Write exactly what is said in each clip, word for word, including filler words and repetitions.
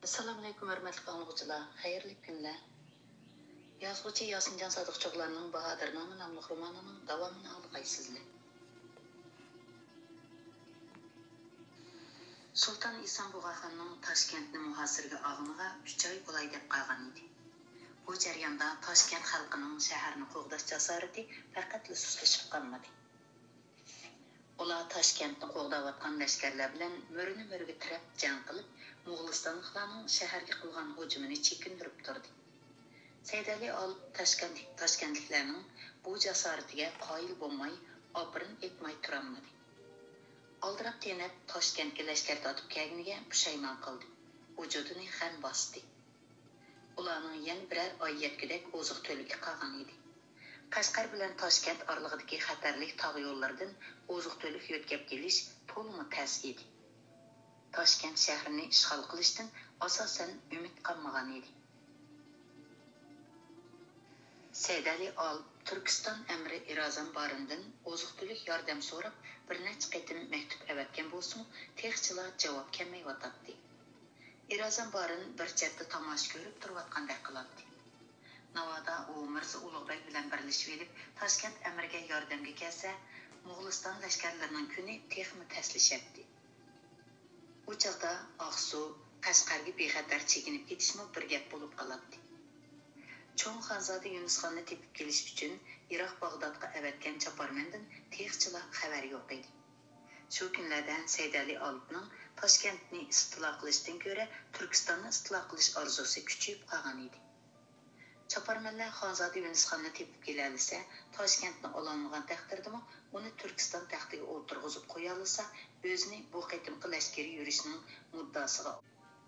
ئەسسالامۇئەلەيكۇم، ھۆرمەتلىك ئاڭلىغۇچىلار، خەيرلىك كۈنلەر. يازغۇچى ياسىنجان سادىقچىغلارنىڭ باھادىرنامە ناملىق رومانىنىڭ داۋامىنى ئاڭلىغايسىزلەر. سۇلتان ئىسان بۇغاخاننىڭ تاشكەنتنى مۇھاسىرىگە ئالغىنىغا ئۈچ ئاي بولاي دەپ قالغان ئىدى. بۇ جەرياندا تاشكەنت خەلقىنىڭ شەھەرنى قوغداش جاسارىتى پەقەتلا سۇسلىشىپ قالمىدى. ئۇلار تاشكەنتنى قوغداۋاتقان لەشكەرلەر بىلەن مۈرىنى مۈرىگە تىرەپ جەڭ قىلىپ، موغۇلىستانلىقلارنىڭ شەھەرگە قىلغان ھۇجۇمىنى چېكىندۈرۈپ تۇردى. سەيدەلى ئالىپ تاشكەنت-، تاشكەنتلىكلەرنىڭ بۇ جاسارىتىگە قايىل بولماي، ئاپىرىن ئېيتماي تۇرالمىدى. ئالدىراپ تېنەپ تاشكەنتكە لەشكەر تارتىپ كەلگىنىگە پۇشايمان قىلدى. ۋۇجۇدىنى غەم باستى. ئۇلارنىڭ يەنە بىرەر ئاي يەتكۈدەك ئوزۇق-تۈلۈكى قالغان ئىدى. قەشقەر بىلەن تاشكەنت ئارىلىقىدىكى خەتەرلىك تاغ يوللىرىدىن ئوزۇق-تۈلۈك يۆتكەپ كېلىش تولىمۇ تەس ئىدى. تاشكەنت شەھىرىنى ئىشغال قىلىشتىن ئاساسەن ئۈمىد قالمىغان ئىدى. سەيدەلى ئال تۈركىستان ئەمىرى ئىرازان بارىندىن ئوزۇق-تۈلۈك ياردەم سوراپ، بىر نەچچە قېتىم مەكتۇپ ئەۋەتكەن بولسىمۇ، تېخىچىلا جاۋاب كەلمەيۋاتاتتى. ئىرازان بارىن بىر چەتتە تاماشا كۆرۈپ تۇرۇۋاتقاندەك قىلاتتى. ناۋادا ئۇ مىرزا ئۇلۇغبەگ بىلەن بىرلىشىۋېلىپ، تاشكەنت ئەمىرىگە ياردەمگە كەلسە، موغۇلىستان لەشكەرلىرىنىڭ كۈنى تېخىمۇ تەسلىشەتتى. ئۇ چاغدا ئاقسۇ، قەشقەرگە بىخەتەر چېكىنىپ كېتىشمۇ بىر گەپ بولۇپ قالاتتى. چوڭ خانزادە يۇنۇسخاننى تېپىپ كېلىش ئۈچۈن يىراق باغدادقا ئەۋەتكەن چاپارمەندىن تېخىچىلا خەۋەر يوق ئىدى. شۇ كۈنلەردە سەيدەلى ئالىپنىڭ تاشكەنتنى ئىستىلا قىلىشتىن كۆرە تۈركىستاننى ئىستىلا قىلىش ئارزۇسى كۈچىيىپ قالغان ئىدى. چاپارمەنلەر خانزادە يۇنۇسخاننى تېپىپ كېلەلىسە، تاشكەنتنى ئالالمىغان تەقدىردىمۇ، ئۇنى تۈركىستان تەختىگە ئولتۇرغۇزۇپ قويالىسا، ئۆزىنى بۇ قېتىمقى لەشكىرىي يۈرۈشنىڭ مۇددىئاسىغا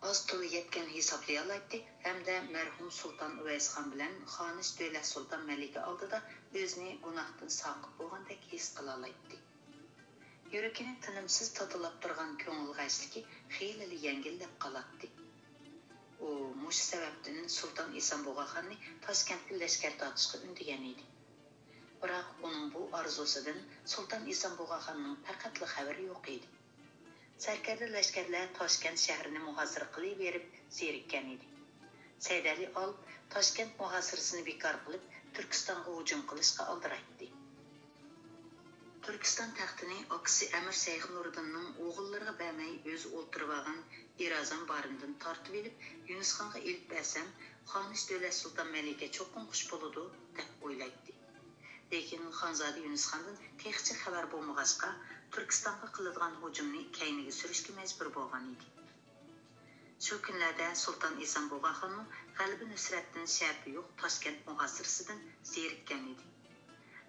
ئاز تولا يەتكەن ھېسابلىيالايتتى ھەمدە مەرھۇم سۇلتان ئۇۋەيسخان بىلەن خانىش دۆلەت سۇلتان مەلىكە ئالدىدا ئۆزىنى گۇناھتىن ساقىت بولغاندەك ھېس قىلالايتتى. يۈرىكىنى تىنىمسىز تاتىلاپ تۇرغان كۆڭۈل غەشلىكى خېلىلا يەڭگىللەپ قالاتتى. ئۇ مۇشۇ سەۋەبتىن سۇلتان ئىسان بۇغاخاننى تاشكەنتكە لەشكەر تارتىشقا ئۈندىگەن ئىدى. بىراق ئۇنىڭ بۇ ئارزۇسىدىن سۇلتان ئىسان بۇغاخاننىڭ پەقەتلا خەۋىرى يوق ئىدى. سەركەردە لەشكەرلەر تاشكەنت شەھىرىنى مۇھاسىرە قىلىۋېرىپ زېرىككەن ئىدى. سەيدەلى ئال تاشكەنت مۇھاسىرىسىنى بىكار قىلىپ، تۈركىستانغا ھۇجۇم قىلىشقا ئالدىرايتتى. تۈركىستان تەختىنى ئاكىسى ئەمىر سەيخنۇرىدىننىڭ ئوغۇللىرىغا بەرمەي، ئۆزى ئولتۇرۇۋالغان ئىرازان بارىندىن تارتىۋېلىپ، يۇنۇسخانغا ئېلىپ بەرسەم، خانىش دۆلەت سۇلتان مەلىكە چوقۇم خۇش بولىدۇ، دەپ ئويلايتتى. لېكىن خانزادە يۇنۇسخاندىن تېخىچە خەۋەر بولمىغاچقا، تۈركىستانغا قىلىدىغان ھۇجۇمنى كەينىگە سۈرۈشكە مەجبۇر بولغان ئىدى. شۇ كۈنلەردە سۇلتان ئىسان بۇغاخانمۇ غەلىبە نۇسرەتتىن شەپى يوق تاشكەنت مۇھاسىرىسىدىن زېرىككەن ئىدى.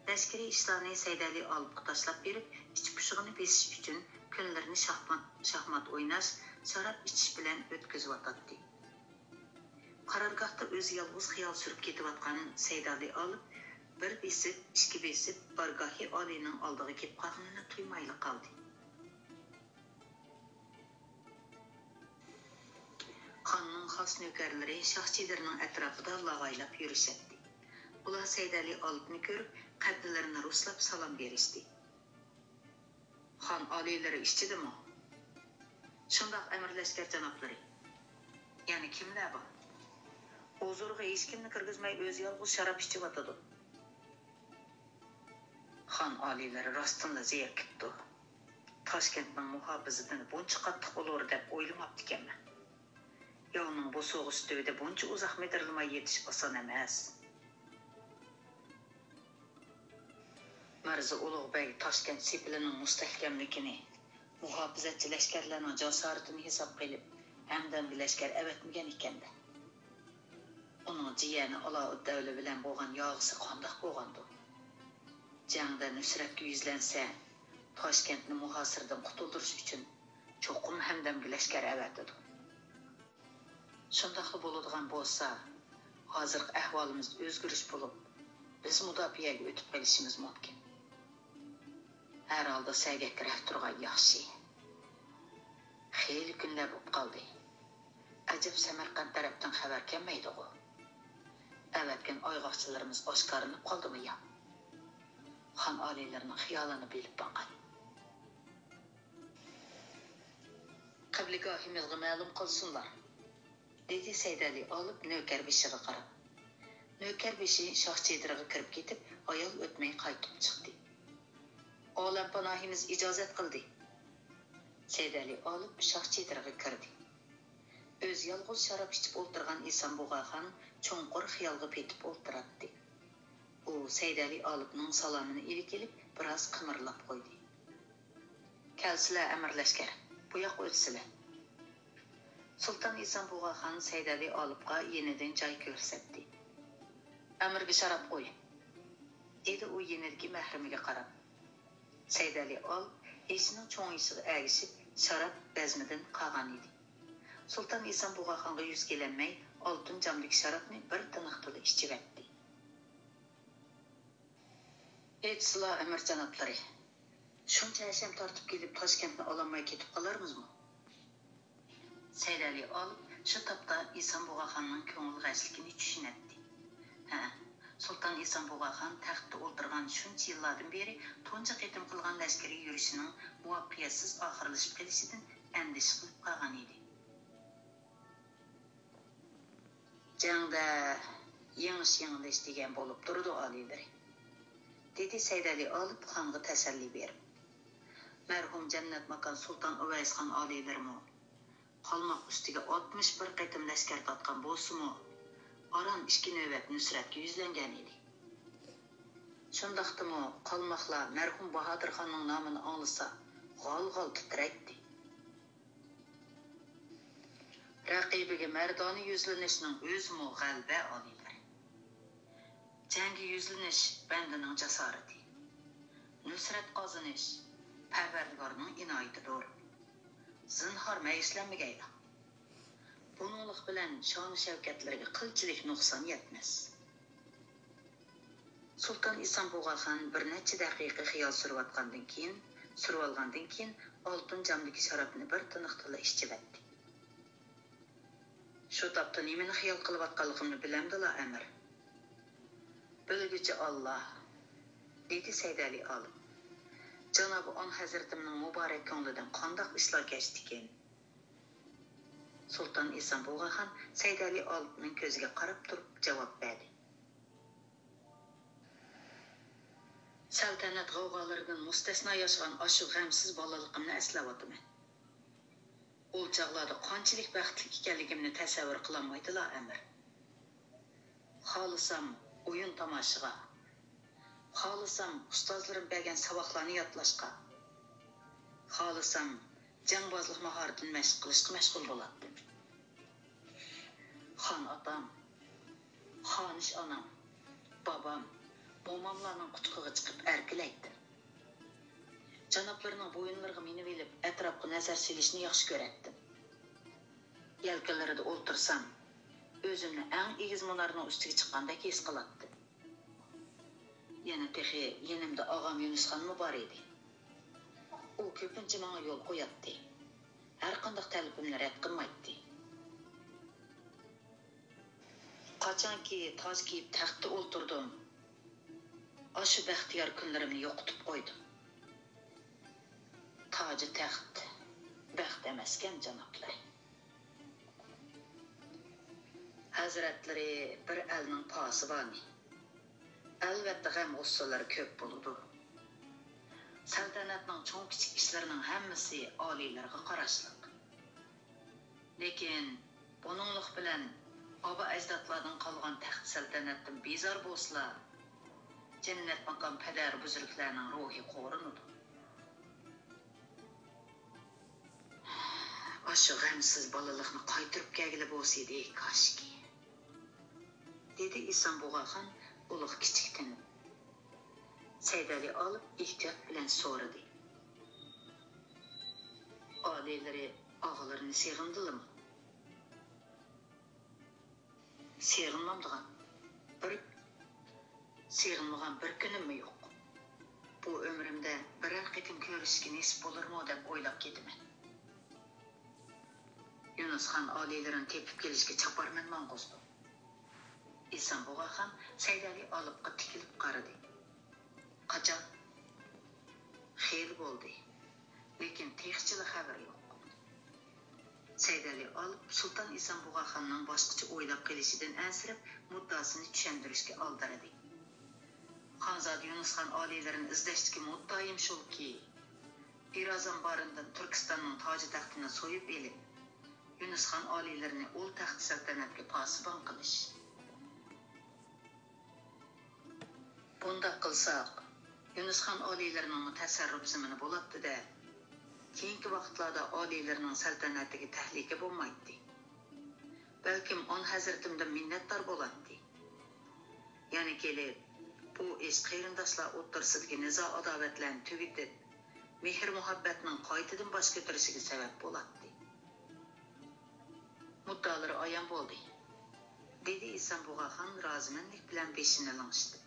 لەشكىرىي ئىشلارنى سەيدەلى ئالىپقا تاشلاپ بېرىپ، ئىچ پۇشۇقىنى بېسىش ئۈچۈن كۈنلىرىنى شاھمات، شاھمات ئويناش، شاراب ئىچىش بىلەن ئۆتكۈزۈۋاتاتتى. قارارگاھتا ئۆزى يالغۇز خىيال سۈرۈپ كېتىۋاتقان سەيدالى ئالىپ بىر بېسىپ، ئىككى بېسىپ، بارگاھى ئالىينىڭ ئالدىغا كېلىپ قالغىنىنى تۇيمايلا قالدى. خاننىڭ خاس نۆكەرلىرى شاھ چېدىرىنىڭ ئەتراپىدا لاغايلاپ يۈرۈشەتتى. ئۇلار سەيدالى ئالىپنى كۆرۈپ، قەددىلىرىنى رۇسلاپ سالام بېرىشتى. خان ئالىيلىرى ئىچىدىمۇ؟ شۇنداق، ئەمىر لەشكەر جانابلىرى. يەنە كىملەر بار؟ ھۇزۇرىغا ھېچكىمنى كىرگۈزمەي، ئۆزى يالغۇز شاراب ئىچىۋاتىدۇ. خان ئالىيلىرى راستتىنلا زېرىكىپتۇ. تاشكەنتنىڭ مۇھاپىزىتىنى بۇنچە قاتتىق بولۇر دەپ ئويلىماپتىكەنمەن. ياۋنىڭ بوسۇغىسى تۈۋىدە بۇنچە ئۇزاق مىدىرلىماي يېتىش ئاسان ئەمەس. مىرزا ئۇلۇغ بەگ تاشكەنت سېپىلىنىڭ مۇستەھكەملىكىنى، مۇھاپىزەتچى لەشكەرلەرنىڭ جاسارىتىنى ھېسابقا ئېلىپ، ھەمدەمگە لەشكەر ئەۋەتمىگەن ئىكەن-دە. ئۇنىڭ جىيەنى ئالائۇددەۋلە بىلەن بولغان ياغىسى قانداق بولغاندۇ؟ جەڭدە نۇسرەتكە يۈزلەنسە، تاشكەنتنى مۇھاسىرىدىن قۇتۇلدۇرۇش ئۈچۈن چوقۇم ھەمدەمگە لەشكەر ئەۋەتىدۇ. شۇنداقلا بولىدىغان بولسا، ھازىرقى ئەھۋالىمىزدا ئۆزگىرىش بولۇپ، بىز مۇداپىئەگە ئۆتۈپ قېلىشىمىز مۇمكىن. ھەر ھالدا سەگەكرەك تۇرغان ياخشى. خېلى كۈنلەر بولۇپ قالدى. ئەجەب سەمەرقەنت تەرەپتىن خەۋەر كەلمەيدىغۇ؟ ئەۋەتكەن ئايغاقچىلىرىمىز ئاشكارىلىنىپ قالدىمۇ يا؟ خان ئالىيلىرىنىڭ خىيالىنى بىلىپ باقاي. قىبلىگاھىمىزغا مەلۇم قىلسۇنلار. دېدى سەيدەلى ئالىپ نۆكەر بېشىغا قاراپ. نۆكەر بېشى شاھ چېدىرىغا كىرىپ كېتىپ، ھايال ئۆتمەي قايتىپ چىقتى. ئالەم پاناھىمىز ئىجازەت قىلدى. سەيدەلى ئالىپ شاھ چېدىرىغا كىردى. ئۆزى يالغۇز شاراب ئىچىپ ئولتۇرغان ئىسان بۇغاخان چوڭقۇر خىيالغا پېتىپ ئولتۇراتتى. ئۇ سەيدەلى ئالىپنىڭ سالامىنى ئېلىپ كېلىپ، بىراز قىمىرلاپ قويدى. كەلسىلە، ئەمىر لەشكەر، بۇ ياققا ئۆتسىلە. سۇلتان ئىسان بۇغاخان سەيدەلى ئالىپقا يېنىدىن جاي كۆرسەتتى. ئەمىرگە شاراب قوي، دېدى ئۇ يېنىدىكى مەھرىمىگە قاراپ. سەيدەلى ئالىپ ھېشىنىڭ چوڭىيىشىغا ئەگىشىپ، شاراب بەزمىدىن قالغان ئىدى. سۇلتان ئىسان بۇغاخانغا يۈز كېلەلمەي، ئالتۇن جامدىكى شارابنى بىر تىنىقتىلا ئىچىۋەتتى. ئېيتسىلا، ئەمىر جانابلىرى، شۇنچە ھەشەم تارتىپ كېلىپ، تاشكەنتنى ئالالماي كېتىپ قالارمىزمۇ؟ سەيدەلى ئالىپ شۇ تاپتا ئىسان بۇغاخاننىڭ كۆڭۈل غەشلىكىنى چۈشىنەتتى. ھە، سۇلتان ئىسان بۇغاخان تەختتە ئولتۇرغان شۇنچە يىللاردىن بېرى تۇنجى قېتىم قىلغان لەشكىرىي يۈرۈشىنىڭ مۇۋەپپەقىيەتسىز ئاخىرلىشىپ قېلىشىدىن ئەندىشە قىلىپ قالغان ئىدى. جەڭدە يېڭىش-يېڭىلىش دېگەن بولۇپ تۇرىدۇ، ئالىيلىرى، دېدى سەيدەلى ئالىپ خانغا تەسەللى بېرىپ. مەرھۇم جەننەت ماكان سۇلتان ئۇۋەيسخان ئالىيلىرىمۇ قالماق ئۈستىگە ئاتمىش بىر قېتىم لەشكەر تارتقان بولسىمۇ، ئاران ئىككى نۆۋەت نۇسرەتكە يۈزلەنگەن ئىدى. شۇنداقتىمۇ قالماقلار مەرھۇم باھادىرخاننىڭ نامىنى ئاڭلىسا، غال-غال تىترەيتتى. رەقىبىگە مەردانە يۈزلىنىشنىڭ ئۆزىمۇ غەلىبە، ئالىيلىرى. جەڭگە يۈزلىنىش بەندىنىڭ جاسارىتى. نۇسرەت قازىنىش پەرۋەردىگارنىڭ ئىنايىتىدۇر. زىنھار مەيۈسلەنمىگەيلا. بۇنىڭلىق بىلەن شانۇ-شەۋكەتلىرىگە قىلچىلىك نۇقسان يەتمەس. سۇلتان ئىسان بۇغاخان بىر نەچچە دەقىقە خىيال سۈرۈۋاتقاندىن كېيىن، سۈرۈۋالغاندىن كېيىن، ئالتۇن جامدىكى شارابنى بىر تىنىقتىلا ئىچىۋەتتى. شۇ تاپتا نېمىنى خىيال قىلىۋاتقانلىقىمنى بىلەمدىلا، ئەمىر؟ بىلگۈچى ئاللا، دېدى سەيدەلى ئالىپ. جانابى ئان ھەزرىتىمنىڭ مۇبارەك كۆڭلىدىن قانداق ئىشلار كەچتىكىن؟ سۇلتان ئىسان بۇغاخان سەيدەلى ئالىپنىڭ كۆزىگە قاراپ تۇرۇپ جاۋاب بەردى. سەلتەنەت غەۋغالىرىدىن مۇستەسنا ياشىغان ئاشۇ غەمسىز بالىلىقىمنى ئەسلەۋاتىمەن. ئۇ چاغلاردا قانچىلىك بەختلىك ئىكەنلىكىمنى تەسەۋۋۇر قىلالمايدىلا، ئەمىر. خالىسام ئويۇن تاماشىغا، خالىسام ئۇستازلىرىم بەرگەن ساۋاقلارنى يادلاشقا، خالىسام جەڭبازلىق ماھارىتىنى مەشىق قىلىشقا مەشغۇل بولاتتىم. خان ئاتام، خانىش ئانام، بابام، موماملارنىڭ قۇچىقىغا چىقىپ ئەركىلەيتتىم. جانابلىرىنىڭ بويۇنلىرىغا مىنىۋېلىپ، ئەتراپقا نەزەر سېلىشنى ياخشى كۆرەتتىم. يەلكىلىرىدە ئولتۇرسام، ئۆزۈمنى ئەڭ ئېگىز مۇنارنىڭ ئۈستىگە چىققاندەك ھېس قىلاتتىم. يەنە تېخى يېنىمدا ئاغام يۈنۈسخانمۇ بار ئىدى. ئۇ كۆپىنچە ماڭا يول قوياتتى. ھەرقانداق تەلىپىمنى رەت قىلمايتتى. قاچانكى تاج كىيىپ تەختتە ئولتۇردۇم، ئاشۇ بەختىيار كۈنلىرىمنى يوقىتىپ قويدۇم. تاجى تەخت بەخت ئەمەسكەن، جانابلىرى. ھەزرەتلىرى بىر ئەلنىڭ پاسىبانى. ئەلۋەتتە، غەم-غۇسسىلىرى كۆپ بولىدۇ. سەلتەنەتنىڭ چوڭ-كىچىك ئىشلىرىنىڭ ھەممىسى ئالىيلىرىغا قاراشلىق. لېكىن بۇنىڭلىق بىلەن ئابا-ئەجدادلاردىن قالغان تەخت-سەلتەنەتتىن بىزار بولسىلا، جەننەت ماكان پەدەر-بۈزرۈكلەرنىڭ روھى قورۇنىدۇ. ئاشۇ غەمسىز بالىلىقنى قايتۇرۇپ كەلگىلى بولسىدى، كاشكى، دېدى ئىسان بۇغاخان ئۇلۇغ كىچىكتىن. سەيدەلى ئالىپ ئېھتىيات بىلەن سورىدى. ئالىيلىرى ئاغىلىرىنى سېغىندىلىمۇ؟ سېغىنمامدىغان بىر، سېغىنمىغان بىر كۈنۈممۇ يوق. بۇ ئۆمرۈمدە بىرەر قېتىم كۆرۈشۈشكە نېسىپ بولۇرمۇ دەپ ئويلاپ كېتىمەن. يۇنۇسخان ئالىيلىرىنى تېپىپ كېلىشكە چاپارمەن ماڭغۇزدۇم. ئىسان بۇغاخان سەيدەلى ئالىپقا تىكىلىپ قارىدى. قاچان؟ خېلى بولدى. لېكىن تېخىچىلا خەۋىرى يوق. سەيدەلى ئالىپ سۇلتان ئىسان بۇغاخاننىڭ باشقىچە ئويلاپ قېلىشىدىن ئەنسىرەپ، مۇددىئاسىنى چۈشەندۈرۈشكە ئالدىرىدى. خانزادە يۇنۇس خان ئالىيلىرىنى ئىزدەشتىكى مۇددىئايىم شۇلكى، ئىرازان بارىندىن تۈركىستاننىڭ تاجى تەختىنى سويۇپ ئېلىپ، يۇنۇس خان ئالىيلىرىنى ئۇل تەخت سەلتەنەتكە پاسىبان قىلىش. بۇنداق قىلساق، يۇنۇس خان ئالىيلىرىنىڭمۇ تەسەررۇپ زېمىنى بولاتتى-دە، كېيىنكى ۋاقىتلاردا ئالىيلىرىنىڭ سەلتەنەتىگە تەھلىكە بولمايتتى. بەلكىم ئان ھەزرىتىمدىن مىننەتدار بولاتتى. يەنە كېلىپ، بۇ ئىش قېرىنداشلار ئوتتۇرىسىدىكى نىزا-ئاداۋەتلەرنى تۈگىتىپ، مېھىر-مۇھەببەتنىڭ قايتىدىن باش كۆتۈرۈشىگە سەۋەب بولاتتى. مۇددىئالىرى ئايان بولدى، دېدى ئىسان بۇغاخان رازىمەنلىك بىلەن بېشىنى لىڭشىتىپ.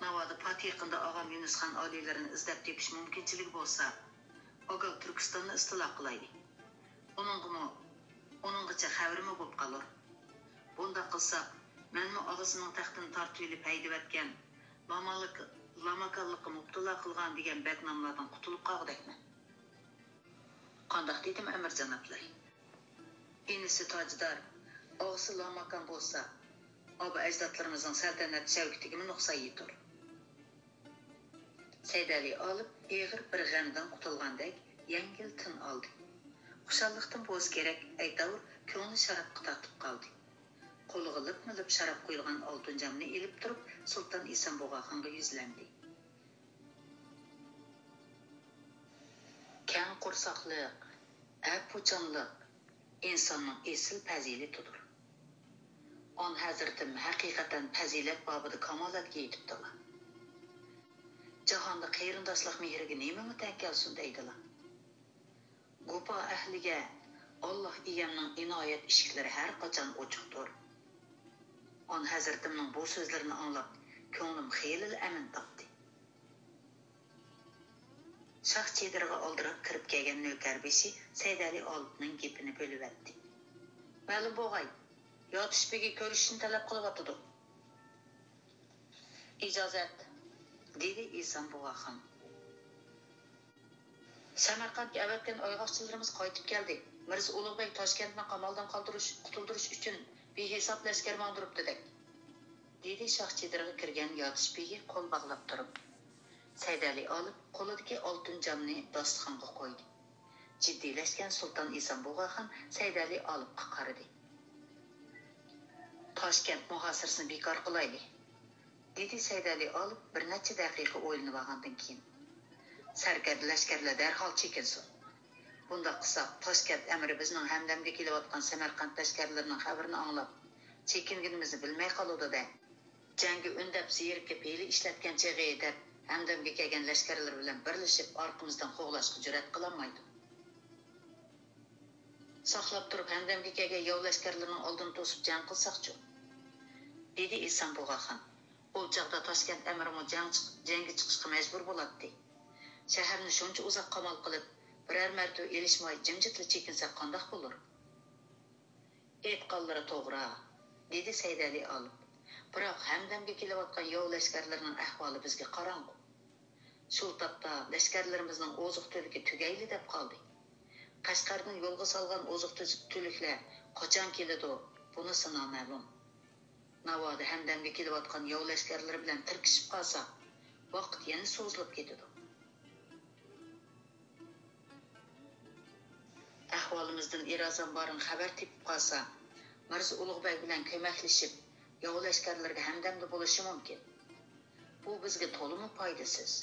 ناۋادا پات يېقىندا ئاغام يۇنۇس خان ئالىيلىرىنى ئىزدەپ تېپىش مۇمكىنچىلىكى بولسا، ئاگال تۈركىستاننى ئىستىلا قىلايلى. ئۇنىڭغىمۇ، ئۇنىڭغىچە خەۋىرىمۇ بولۇپ قالۇر. بۇنداق قىلساق، مەنمۇ ئاغىسىنىڭ تەختىنى تارتىۋېلىپ ھەيدىۋەتكەن، لامالىق-، لاماكانلىققا مۇپتىلا قىلغان دېگەن بەدناملاردىن قۇتۇلۇپ قالغۇدەكمەن. قانداق دېدىم، ئەمىر جانابلىرى؟ ئىنىسى تاجدار، ئاغىسى لاماكان بولسا، ئابا-ئەجدادلىرىمىزنىڭ سەلتەنەت شەۋكىتىگىمۇ نۇقسان يېتۇر. سەيدەلى ئالىپ ئېغىر بىر غەمدىن قۇتۇلغاندەك يەڭگىل تىن ئالدى. خۇشاللىقتىن بولسا كېرەك، ئەيتاۋۇر كۆڭلى شارابقا تارتىپ قالدى. قولىغا لىپمۇ لىپ شاراب قۇيۇلغان ئالتۇن جامنى ئېلىپ تۇرۇپ، سۇلتان ئىسان بۇغاخانغا يۈزلەندى. كەڭ قورساقلىق، ئەپۇچانلىق ئىنساننىڭ ئېسىل پەزىلىتىدۇر. ئان ھەزرىتىم ھەقىقەتەن پەزىلەت بابىدا كامالەتكە يېتىپتىلا. جاھاندا قېرىنداشلىق مېھرىگە نېمىمۇ تەڭ كەلسۇن دەيدىلا. گۇپا ئەھلىگە ئاللاھ ئىگەمنىڭ ئىنايەت ئىشىكلىرى ھەر قاچان ئوچۇقتۇر. ئان ھەزرىتىمنىڭ بۇ سۆزلىرىنى ئاڭلاپ، كۆڭلۈم خېلىلا ئەمىن تاپتى. شاھ چېدىرىغا ئالدىراپ كىرىپ كەلگەن نۆكەر بېشى سەيدەلى ئالىپنىڭ گېپىنى بۆلۈۋەتتى. مەلۇم بولغاي، ياتۇش بېگى كۆرۈشۈشنى تەلەپ قىلىۋاتىدۇ. ئىجازەت، دېدى ئىسان بۇغاخان. سەمەرقەنتكە ئەۋەتكەن ئايغاقچىلىرىمىز قايتىپ كەلدى. مىرزا ئۇلۇغ بەگ تاشكەنتنى قامالدىن قالدۇرۇش، قۇتۇلدۇرۇش ئۈچۈن بىھېساب لەشكەر ماڭدۇرۇپتۇ دەك، دېدى شاھ چېدىرىغا كىرگەن ياتۇش بېگى قول باغلاپ تۇرۇپ. سەيدەلى ئالىپ قولىدىكى ئالتۇن جامنى داستىخانغا قويدى. جىددىيلەشكەن سۇلتان ئىسان بۇغاخان سەيدەلى ئالىپقا قارىدى. تاشكەنت مۇھاسىرىسىنى بىكار قىلايلى، دېدى سەيدەلى ئالىپ بىر نەچچە دەقىقە ئويلىنىۋالغاندىن كېيىن. سەركەردە لەشكەرلەر دەرھال چېكىنسۇن. بۇنداق قىلساق، تاشكەنت ئەمىرى بىزنىڭ ھەمدەمگە كېلىۋاتقان سەمەرقەنت لەشكەرلىرىنىڭ خەۋىرىنى ئاڭلاپ، چېكىنگىنىمىزنى بىلمەي قالىدۇ-دە. جەڭگە ئۈندەپ، زېرىكىپ، ھىيلە ئىشلەتكەن چېغى دەپ، ھەمدەمگە كەلگەن لەشكەرلىرى بىلەن بىرلىشىپ، ئارقىمىزدىن قوغلاشقا جۈرئەت قىلالمايدۇ. ساقلاپ تۇرۇپ، ھەمدەمگە كەلگەن ياۋ لەشكەرلىرىنىڭ ئالدىنى توسۇپ جەڭ قىلساقچۇ؟ دېدى ئىسان بۇغاخان. ئۇ چاغدا تاشكەنت ئەمىرىمۇ جەڭ چىق-، جەڭگە چىقىشقا مەجبۇر بولاتتى. شەھەرنى شۇنچە ئۇزاق قامال قىلىپ، بىرەر مەرتىۋە ئېلىشماي، جىمجىتلا چېكىنسەك قانداق بولۇر؟ ئېيتقانلىرى توغرا، دېدى سەيدەلى ئالىپ. بىراق، ھەمدەمگە كېلىۋاتقان ياۋ لەشكەرلىرىنىڭ ئەھۋالى بىزگە قاراڭغۇ. شۇ تاپتا لەشكەرلىرىمىزنىڭ ئوزۇق-تۈلۈكى تۈگەيلى دەپ قالدى. قەشقەردىن يولغا سالغان ئوزۇق-تۈلۈكلەر قاچان كېلىدۇ، بۇنىسى نامەلۇم. ناۋادا ھەمدەمگە كېلىۋاتقان ياۋ لەشكەرلىرى بىلەن تىركىشىپ قالساق، ۋاقىت يەنە سوزۇلۇپ كېتىدۇ. ئەھۋالىمىزدىن ئىرازان بارىن خەۋەر تېپىپ قالسا، مىرزا ئۇلۇغ بەگ بىلەن كۆمەكلىشىپ، ياۋ لەشكەرلىرىگە ھەمدەمدە بولۇشى مۇمكىن. بۇ بىزگە تولىمۇ پايدىسىز.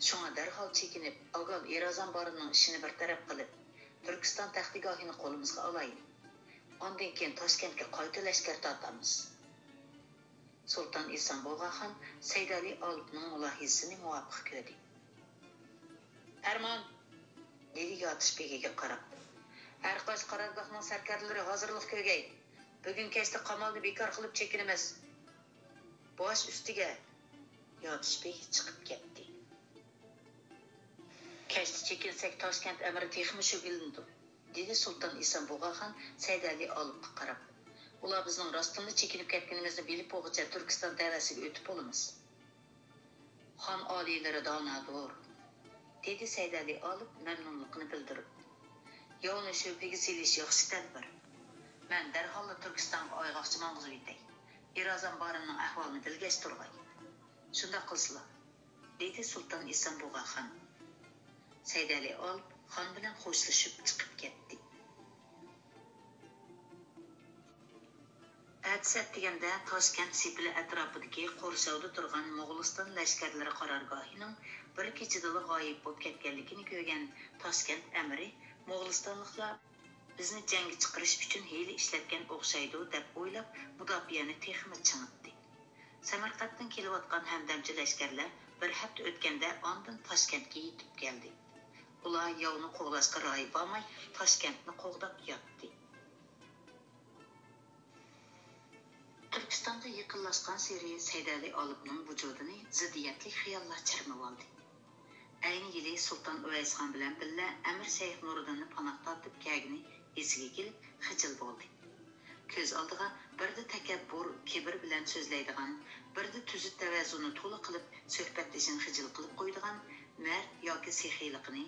شۇڭا دەرھال چېكىنىپ، ئاگال ئىرازان بارىننىڭ ئىشىنى بىر تەرەپ قىلىپ، تۈركىستان تەختىگاھىنى قولىمىزغا ئالايلى. ئاندىن كېيىن تاشكەنتكە قايتا لەشكەر تارتامىز. سۇلتان ئىسان بۇغاخان سەيدەلى ئالىپنىڭ مۇلاھىزىسىنى مۇۋاپىق كۆردى. پەرمان! دېدى ياتۇش بېگىگە قاراپ. ھەرقايسى قارارگاھنىڭ سەركەردىلىرى ھازىرلىق كۆرگەي. بۈگۈن كەچتە قامالنى بىكار قىلىپ چېكىنىمىز. باش ئۈستىگە! ياتۇش بېگى چىقىپ كەتتى. كەچتە چېكىنسەك، تاشكەنت ئەمىرى تېخىمۇ شۈگىلىنىدۇ، دېدى سۇلتان ئىسان بۇغاخان سەيدەلى ئالىپقا قاراپ. ئۇلار بىزنىڭ راستتىنلا چېكىنىپ كەتكىنىمىزنى بىلىپ بولغۇچە تۈركىستان دەۋەسىگە ئۆتۈپ بولىمىز. خان ئالىيلىرى دانادۇر، دېدى سەيدەلى ئالىپ مەمنۇنلۇقىنى بىلدۈرۈپ. ياۋنى شۈبھىگە سېلىش ياخشى تەدبىر. مەن دەرھاللا تۈركىستانغا ئايغاقچى ماڭغۇزۇۋېتەي. ئىرازان بارىننىڭ ئەھۋالىنى بىلگەچ تۇرغاي. شۇنداق قىلسىلا، دېدى سۇلتان ئىسانبۇغا خان. سەيدەلى ئالىپ خان بىلەن خوشلىشىپ چىقىپ كەتتى. ئەتىسى ئەتىگەندە تاشكەنت سېپىلى ئەتراپىدىكى قورشاۋدا تۇرغان موغۇلىستان لەشكەرلىرى قارارگاھىنىڭ بىر كېچىدىلا غايىب بولۇپ كەتكەنلىكىنى كۆرگەن تاشكەنت ئەمىرى موغۇلىستانلىقلار بىزنى جەڭگە چىقىرىش ئۈچۈن ھىيلە ئىشلەتكەن ئوخشايدۇ، دەپ ئويلاپ، مۇداپىئەنى تېخىمۇ چىڭىتتى. سەمەرقەنتتىن كېلىۋاتقان ھەمدەمچى لەشكەرلەر بىر ھەپتە ئۆتكەندە ئاندىن تاشكەنتكە يېتىپ كەلدى. ئۇلار ياۋنى قوغلاشقا رايى بارماي، تاشكەنتنى قوغداپ ياتتى. تۈركىستانغا يېقىنلاشقانسېرى سەيدەلى ئالىپنىڭ ۋۇجۇدىنى زىددىيەتلىك خىياللار چىرمىۋالدى. ئەينى يىلى سۇلتان ئۇۋەيسخان بىلەن بىللە ئەمىر شەيخ نۇرىدىننى پاناھ تارتىپ كەلگىنى ئېسىگە كېلىپ خىجىل بولدى. كۆز ئالدىغا بىردە تەكەببۇر، كىبىر بىلەن سۆزلەيدىغان، بىردە تۈزۈت تەۋەزۇنى تولا قىلىپ سۆھبەتدىشىنى خىجىل قىلىپ قويىدىغان، مەرد ياكى سېخىيلىقىنى،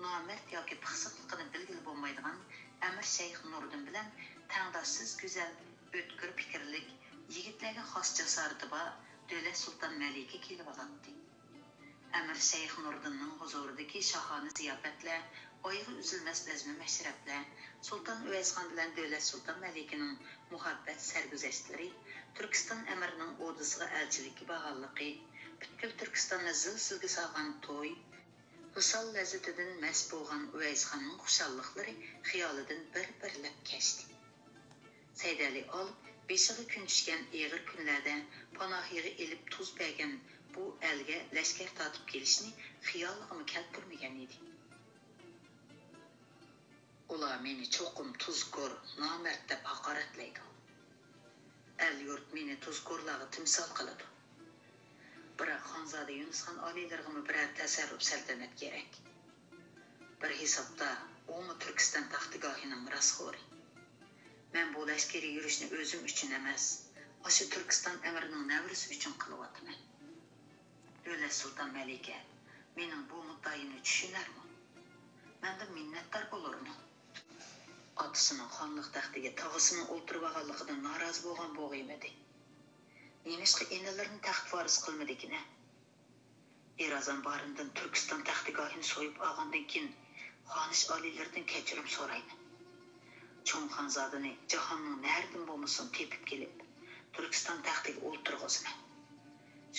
نامەرد ياكى پىخسىقلىقىنى بىلگىلى بولمايدىغان ئەمىر شەيخ نۇرىدىن بىلەن تەڭداشسىز گۈزەل، ئۆتكۈر پىكىرلىك، يىگىتلەرگە خاس جاسارىتى بار دۆلەت سۇلتان مەلىكە كېلىۋالاتتى. ئەمىر شەيخ نۇرىدىننىڭ ھۇزۇرىدىكى شاھانە زىياپەتلەر، ئايىغى ئۈزۈلمەس بەزمە مەشرەپلەر، سۇلتان ئۇۋەيسخان بىلەن دۆلەت سۇلتان مەلىكىنىڭ مۇھەببەت سەرگۈزەشتلىرى، تۈركىستان ئەمىرىنىڭ ئوردىسىغا ئەلچىلىككە بارغانلىقى، پۈتكۈل تۈركىستاننى زىل-زىلگە سالغان توي، ۋىسال لەززىتىدىن مەست بولغان ئۇۋەيسخاننىڭ خۇشاللىقلىرى خىيالىدىن بىر-بىرلەپ كەچتى. سەيدەلى ئالىپ بېشىغا كۈن چۈشكەن ئېغىر كۈنلەردە پاناھىغا ئېلىپ تۇز بەرگەن بۇ ئەلگە لەشكەر تارتىپ كېلىشنى خىيالىغىمۇ كەلتۈرمىگەن ئىدى. ئۇلار مېنى چوقۇم تۇزكور، نامەرد دەپ ھاقارەتلەيدۇ. ئەل-يۇرت مېنى تۇزكورلارغا تىمسال قىلىدۇ. بىراق خانزادە يۇنۇسخان ئالىيلىرىغىمۇ بىرەر تەسەررۇپ سەلتەنەت كېرەك. بىر ھېسابتا ئۇمۇ تۈركىستان تەختىگاھىنىڭ مىراسخورى. مەن بۇ لەشكىرىي يۈرۈشنى ئۆزۈم ئۈچۈن ئەمەس، ئاشۇ تۈركىستان ئەمىرىنىڭ نەۋرىسى ئۈچۈن قىلىۋاتىمەن. دۆلەت سۇلتان مەلىكە مېنىڭ بۇ مۇددىئايىمنى چۈشىنەرمۇ؟ مەندىن مىننەتدار بولۇرمۇ؟ ئاتىسىنىڭ خانلىق تەختىگە تاغىسىنىڭ ئولتۇرۇۋالغانلىقىدىن نارازى بولغان بوغىيمىدى؟ نېمىشقا ئىنىلىرىنى تەخت ۋارىس قىلمىدىكىنە؟ ئىرازان بارىندىن تۈركىستان تەختىگاھىنى سويۇپ ئالغاندىن كېيىن، خانىش ئالىيلىرىدىن كەچۈرۈم سورايمەن. چوڭ خانزادىنى جاھاننىڭ نەرىدىن بولمىسۇن تېپىپ كېلىپ، تۈركىستان تەختىگە ئولتۇرغۇزىمەن.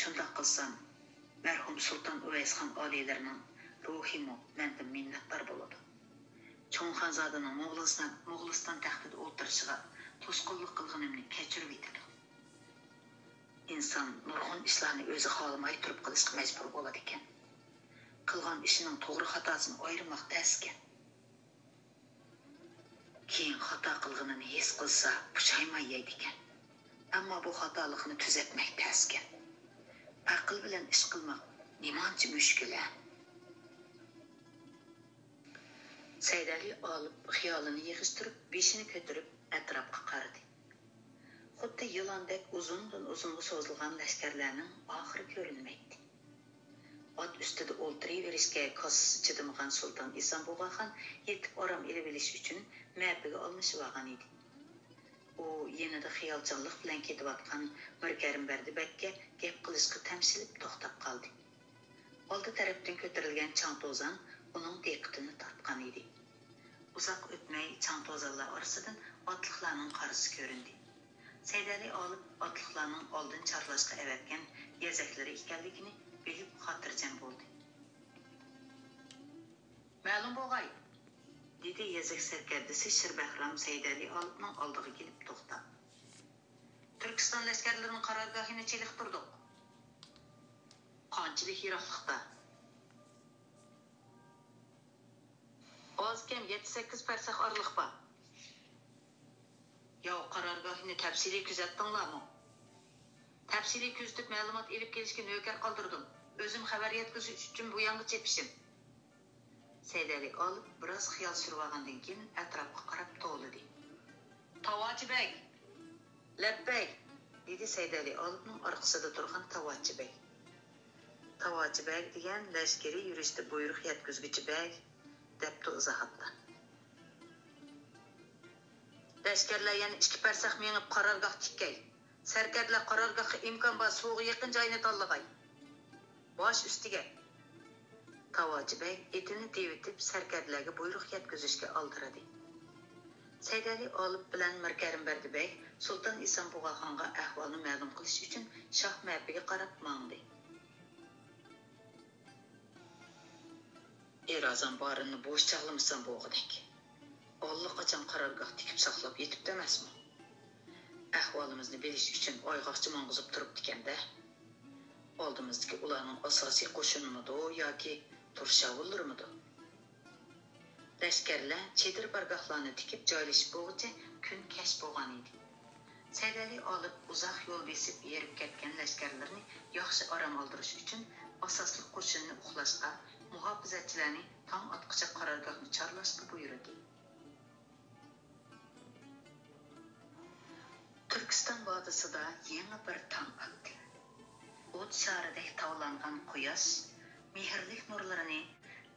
شۇنداق قىلسام، مەرھۇم سۇلتان ئۇۋەيسخان ئالىيلىرىنىڭ روھىمۇ مەندىن مىننەتدار بولىدۇ. چوڭ خانزادىنىڭ موغۇلىستان، موغۇلىستان تەختىدە ئولتۇرۇشىغا توسقۇنلۇق قىلغىنىمنى كەچۈرۈۋېتىدۇ. ئىنسان نۇرغۇن ئىشلارنى ئۆزى خالىماي تۇرۇپ قىلىشقا مەجبۇر بولىدىكەن. قىلغان ئىشىنىڭ توغرا خاتاسىنى ئايرىماق تەسكەن. كېيىن خاتا قىلغىنىنى ھېس قىلسا، پۇشايمان يەيدىكەن. ئەمما بۇ خاتالىقنى تۈزەتمەك تەسكەن. ئەقىل بىلەن ئىش قىلماق نېمانچە مۈشكۈل-ھە؟ سەيدەلى ئالىپ خىيالىنى يىغىشتۇرۇپ، بېشىنى كۆتۈرۈپ ئەتراپقا قارىدى. خۇددى يىلاندەك ئۇزۇندىن ئۇزۇنغا سوزۇلغان لەشكەرلەرنىڭ ئاخىرى كۆرۈنمەيتتى. ئات ئۈستىدە ئولتۇرۇۋېرىشكە كاسىسى چىدىمىغان سۇلتان ئىسانبۇغا خان يېتىپ ئارام ئېلىۋېلىش ئۈچۈن مەپىگە ئالمىشىۋالغان ئىدى. ئۇ يېنىدا خىيالچانلىق بىلەن كېتىۋاتقان مىركەرىم بەردى بەگكە گەپ قىلىشقا تەمشىلىپ توختاپ قالدى. ئالدى تەرەپتىن كۆتۈرۈلگەن چاڭ-توزان ئۇنىڭ دىققىتىنى تارتقان ئىدى. ئۇزاق ئۆتمەي چاڭ-توزانلار ئارىسىدىن ئاتلىقلارنىڭ قارىسى كۆرۈندى. سەيدەلى ئالىپ ئاتلىقلارنىڭ ئالدىن چارلاشقا ئەۋەتكەن يېزەكلىرى ئىكەنلىكىنى بىلىپ خاتىرجەم بولدى. مەلۇم بولغاي، دېدى يېزەك سەركەردىسى شىربەھرام سەيدەلى ئالىپنىڭ ئالدىغا كېلىپ توختاپ. تۈركىستان لەشكەرلىرىنىڭ قارارگاھىنى چېلىقتۇردۇق. قانچىلىك يىراقلىقتا؟ ئاز كەم يەتتە سەككىز پەرسەخ ئارىلىق بار. ياۋ قارارگاھىنى تەپسىلىي كۆزەتتىڭلارمۇ؟ تەپسىلىي كۆزىتىپ مەلۇمات ئېلىپ كېلىشكە نۆكەر قالدۇردۇم. ئۆزۈم خەۋەر يەتكۈزۈش ئۈچۈن بۇ يانغا چېپىشىم. سەيدەلى ئالىپ بىراز خىيال سۈرۈۋالغاندىن كېيىن ئەتراپقا قاراپ توۋلىدى. تاۋاچى بەگ! لەببەي! دېدى سەيدەلى ئالىپنىڭ ئارقىسىدا تۇرغان تاۋاچى بەگ. تاۋاچى بەگ دېگەن لەشكىرىي يۈرۈشتە بۇيرۇق يەتكۈزگۈچى بەگ، دەپتۇ ئىزاھاتتا. لەشكەرلەر يەنە ئىككى پەرسەخ مېڭىپ قارارگاھ تىككەي. سەركەردىلەر قارارگاھقا ئىمكان بار سۇغا يېقىن جاينى تاللىغاي. باش ئۈستىگە! تاۋاچى بەگ ئېتىنى دېۋىتىپ، سەركەردىلەرگە بۇيرۇق يەتكۈزۈشكە ئالدىرىدى. سەيدەلى ئالىپ بىلەن مىركەرىم بەردى بەگ سۇلتان ئىسان بۇغا خانغا ئەھۋالنى مەلۇم قىلىش ئۈچۈن شاھ مەپىگە قاراپ ماڭدى. ئېرازان بارىنى بوش چاغلىمىسام بولغۇدەك. ئاللىقاچان قارارگاھ تىكىپ ساقلاپ يېتىپتۇ ئەمەسمۇ؟ ئەھۋالىمىزنى بىلىش ئۈچۈن ئايغاقچى ماڭغۇزۇپ تۇرۇپتىكەن-دە. ئالدىمىزدىكى ئۇلارنىڭ ئاساسىي قوشۇنىمىدۇ ياكى تۇرشاۋۇللىرىمىدۇ؟ لەشكەرلەر چېدىر بارگاھلارنى تىكىپ جايلىشىپ بولغۇچە كۈن كەچ بولغانىدى. سەيدەلى ئالىپ ئۇزاق يول بېسىپ ھېرىپ كەتكەن لەشكەرلىرىنى ياخشى ئارام ئالدۇرۇش ئۈچۈن ئاساسلىق قوشۇننى ئۇخلاشقا، مۇھاپىزەتچىلەرنى تاڭ ئاتقۇچە قارارگاھنى چارلاشقا بۇيرۇدى. تۈركىستان ۋادىسىدا يېڭى بىر تاڭ ئاتتى. ئوت شارىدەك تاۋلانغان قۇياش مېھىرلىك نۇرلىرىنى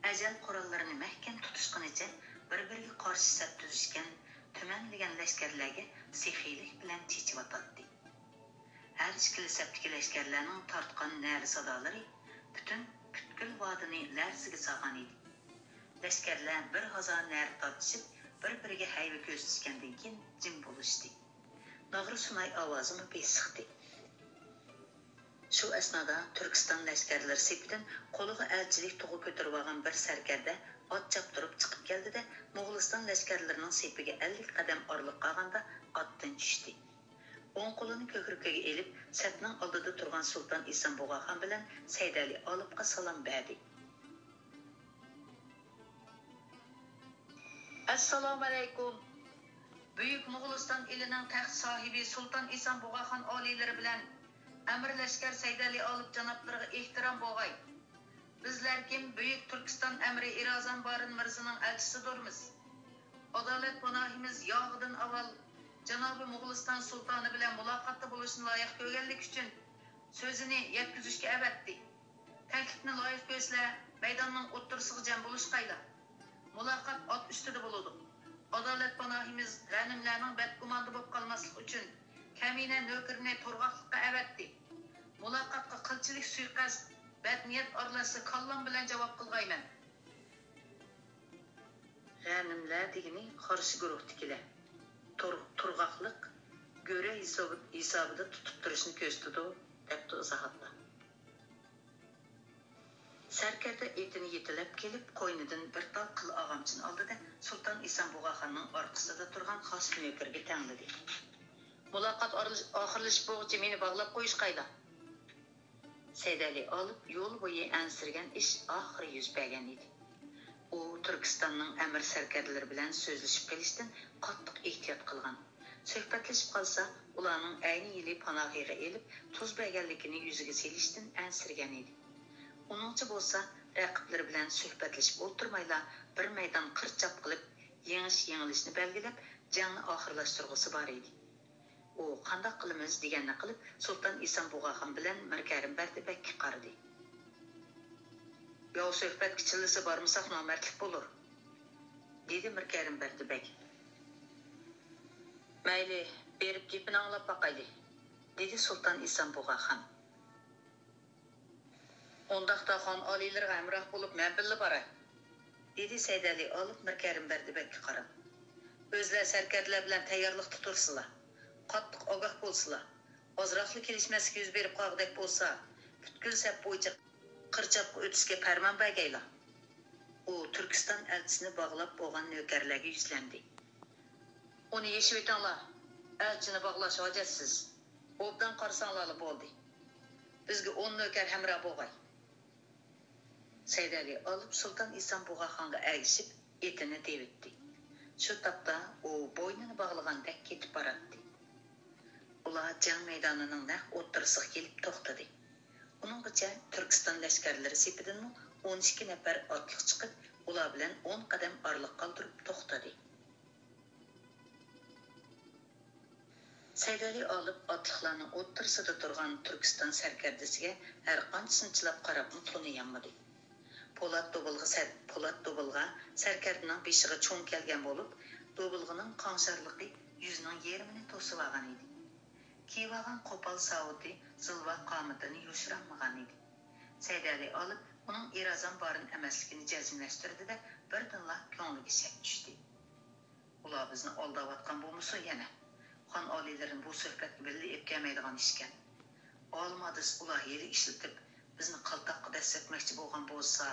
ئەجەل قوراللىرىنى مەھكەم تۇتۇشقىنىچە بىر-بىرىگە قارشى سەپ تۈزۈشكەن تۈمەنلىگەن لەشكەرلەرگە سېخىيلىك بىلەن چېچىۋاتاتتى. ھەر ئىككىلا سەپتىكى لەشكەرلەرنىڭ تارتقان نەرە سادالىرى پۈتۈن پۈتكۈل ۋادىنى لەرزىگە سالغانىدى. لەشكەرلەر بىر ھازا نەرە تارتىشىپ، بىر-بىرىگە ھەيۋە كۆرسىتىشكەندىن كېيىن جىم بولۇشتى. ناغرا سۇناي ئاۋازىمۇ بېسىقتى. شۇ ئەسنادا تۈركىستان لەشكەرلىرى سېپىدىن قولىغا ئەلچىلىك تۇغى كۆتۈرۈۋالغان بىر سەركەردە ئات چاپتۇرۇپ چىقىپ كەلدى-دە، موغۇلىستان لەشكەرلىرىنىڭ سېپىگە ئەللىك قەدەم ئارىلىق قالغاندا ئاتتىن چۈشتى. ئوڭ قولىنى كۆكرىكىگە ئېلىپ، سەپنىڭ ئالدىدا تۇرغان سۇلتان ئىسان بۇغاخان بىلەن سەيدەلى ئالىپقا سالام بەردى. ئەسسالامۇئەلەيكۇم! بۈيۈك موغۇلىستان ئېلىنىڭ تەخت ساھىبى سۇلتان ئىسان بۇغاخان ئالىيلىرى بىلەن ئەمىر لەشكەر سەيدەلى ئالىپ جانابلىرىغا ئېھتىرام بولغاي! بىزلەر كىم بۈيۈك تۈركىستان ئەمىرى ئىرازان بارىن مىرزىنىڭ ئەلچىسىدۇرمىز. ئادالەت پاناھىمىز ياغىدىن ئاۋۋال جانابى موغۇلىستان سۇلتانى بىلەن مۇلاقاتتا بولۇشنى لايىق كۆرگەنلىكى ئۈچۈن سۆزىنى يەتكۈزۈشكە ئەۋەتتى. تەكلىپنى لايىق كۆرسىلەر، مەيداننىڭ ئوتتۇرىسىغا جەم بولۇشقايلا. مۇلاقات ئات ئۈستىدە بولىدۇ. ئادالەت پاناھىمىز غەنىملەرنىڭ بەدگۇماندا بولۇپ قالماسلىقى ئۈچۈن كەمىنە نۆكىرىنى تورغاقلىققا ئەۋەتتى. مۇلاقاتقا قىلچىلىك سۇيىقەست، بەدنىيەت ئارىلاشسا كاللام بىلەن جاۋاب قىلغايمەن. غەنىملەر دېگىنى قارشى گۇرۇھتىكىلەر. تور-، تورغاقلىق گۆرە ھېسابى-، ھېسابىدا تۇتۇپ تۇرۇشنى كۆرسىتىدۇ، دەپتۇ ئىزاھاتتا. سەركەردە ئېتىنى يېتىلەپ كېلىپ، قوينىدىن بىر تال قىل ئاغامچىنى ئالدى-دە، سۇلتان ئىسان بۇغاخاننىڭ ئارقىسىدا تۇرغان خاس نۆكىرىگە تەڭلىدى. مۇلاقات ئارىلىش-، ئاخىرلىشىپ بولغۇچە مېنى باغلاپ قويۇشقايلا. سەيدەلى ئالىپ يول بويى ئەنسىرىگەن ئىش ئاخىرى يۈز بەرگەن ئىدى. ئۇ تۈركىستاننىڭ ئەمىر سەركەردىلىرى بىلەن سۆزلىشىپ قېلىشتىن قاتتىق ئېھتىيات قىلغان. سۆھبەتلىشىپ قالسا، ئۇلارنىڭ ئەينى يىلى پاناھىغا ئېلىپ، تۇز بەرگەنلىكىنى يۈزىگە سېلىشتىن ئەنسىرىگەن ئىدى. ئۇنىڭچە بولسا، رەقىبلىرى بىلەن سۆھبەتلىشىپ ئولتۇرمايلا، بىر مەيدان قىر چاپ قىلىپ، يېڭىش-يېڭىلىشنى بەلگىلەپ، جەڭنى ئاخىرلاشتۇرغۇسى بار ئىدى. ئۇ قانداق قىلىمىز دېگەننى قىلىپ، سۇلتان ئىسان بۇغاخان بىلەن مىركەرىم بەردى بەگكە قارىدى. ياۋ سۆھبەتكە چىللىسا بارمىساق نامەردلىك بولۇر، دېدى مىركەرىم بەردى بەگ. مەيلى، بېرىپ گېپىنى ئاڭلاپ باقايلى، دېدى سۇلتان ئىسان بۇغاخان. ئۇنداقتا خان ئالىيلىرىغا ھەمراھ بولۇپ مەن بىللە باراي، دېدى سەيدەلى ئالىپ مىركەرىم بەردى بەگكە قاراپ. ئۆزلەر سەركەردىلەر بىلەن تەييارلىقتا تۇرسىلا، قاتتىق ئاگاھ بولسىلا، ئازراقلا كېلىشمەسلىك يۈز بېرىپ قالغۇدەك بولسا، پۈتكۈل سەپ بويىچە قىرچاپقا ئۆتۈشكە پەرمان بەرگەيلا. ئۇ تۈركىستان ئەلچىسىنى باغلاپ بولغان نۆكەرلەرگە يۈزلەندى. ئۇنى يېشىۋېتىڭلار، ئەلچىنى باغلاش ھاجەتسىز. ئوبدان قارىساڭلارلا بولدى. بىزگە ئون نۆكەر ھەمراھ بولغاي. سەيدەلى ئالىپ سۇلتان ئىسان بۇغاخانغا ئەگىشىپ، ئېتىنى دېۋىتتى. شۇ تاپتا ئۇ بوينىنى باغلىغاندەك كېتىپ باراتتى. ئۇلار جەڭ مەيدانىنىڭ نەق ئوتتۇرىسىغا كېلىپ توختىدى. ئۇنىڭغىچە تۈركىستان لەشكەرلىرى سېپىدىنمۇ ئون ئىككى نەپەر ئاتلىق چىقىپ، ئۇلار بىلەن ئون قەدەم ئارىلىق قالدۇرۇپ توختىدى. سەيدەلى ئالىپ ئاتلىقلارنىڭ ئوتتۇرىسىدا تۇرغان تۈركىستان سەركەردىسىگە ھەر قانچىسىنى چىلاپ قاراپمۇ تونۇيالمىدى. پولات دوبىلغا سەر-، پولات دوبىلغا سەركەردىنىڭ بېشىغا چوڭ كەلگەن بولۇپ، دوبىلغىنىڭ قاڭشارلىقى بوسۇۋالغان ئىدى. كىيىۋالغان قوپال ساۋۇتى زىلۋا قامىتىنى يوشۇرالمىغان ئىدى. سەيدەلى ئالىپ ئۇنىڭ ئېرازان بارىن ئەمەسلىكىنى جەزملەشتۈردى-دە، بىردىنلا كۆڭلىگە شەك چۈشتى. ئۇلار بىزنى ئالداۋاتقان بولمىسۇن يەنە؟ خان ئالىيلىرىنى بۇ سۆھبەتكە بىللە ئېلىپ كەلمەيدىغان ئىشكەن. ئالىمادىس ئۇلار ھىيلە ئىشلىتىپ، بىزنى قالتاققا دەسسەتمەكچى بولغان بولسا.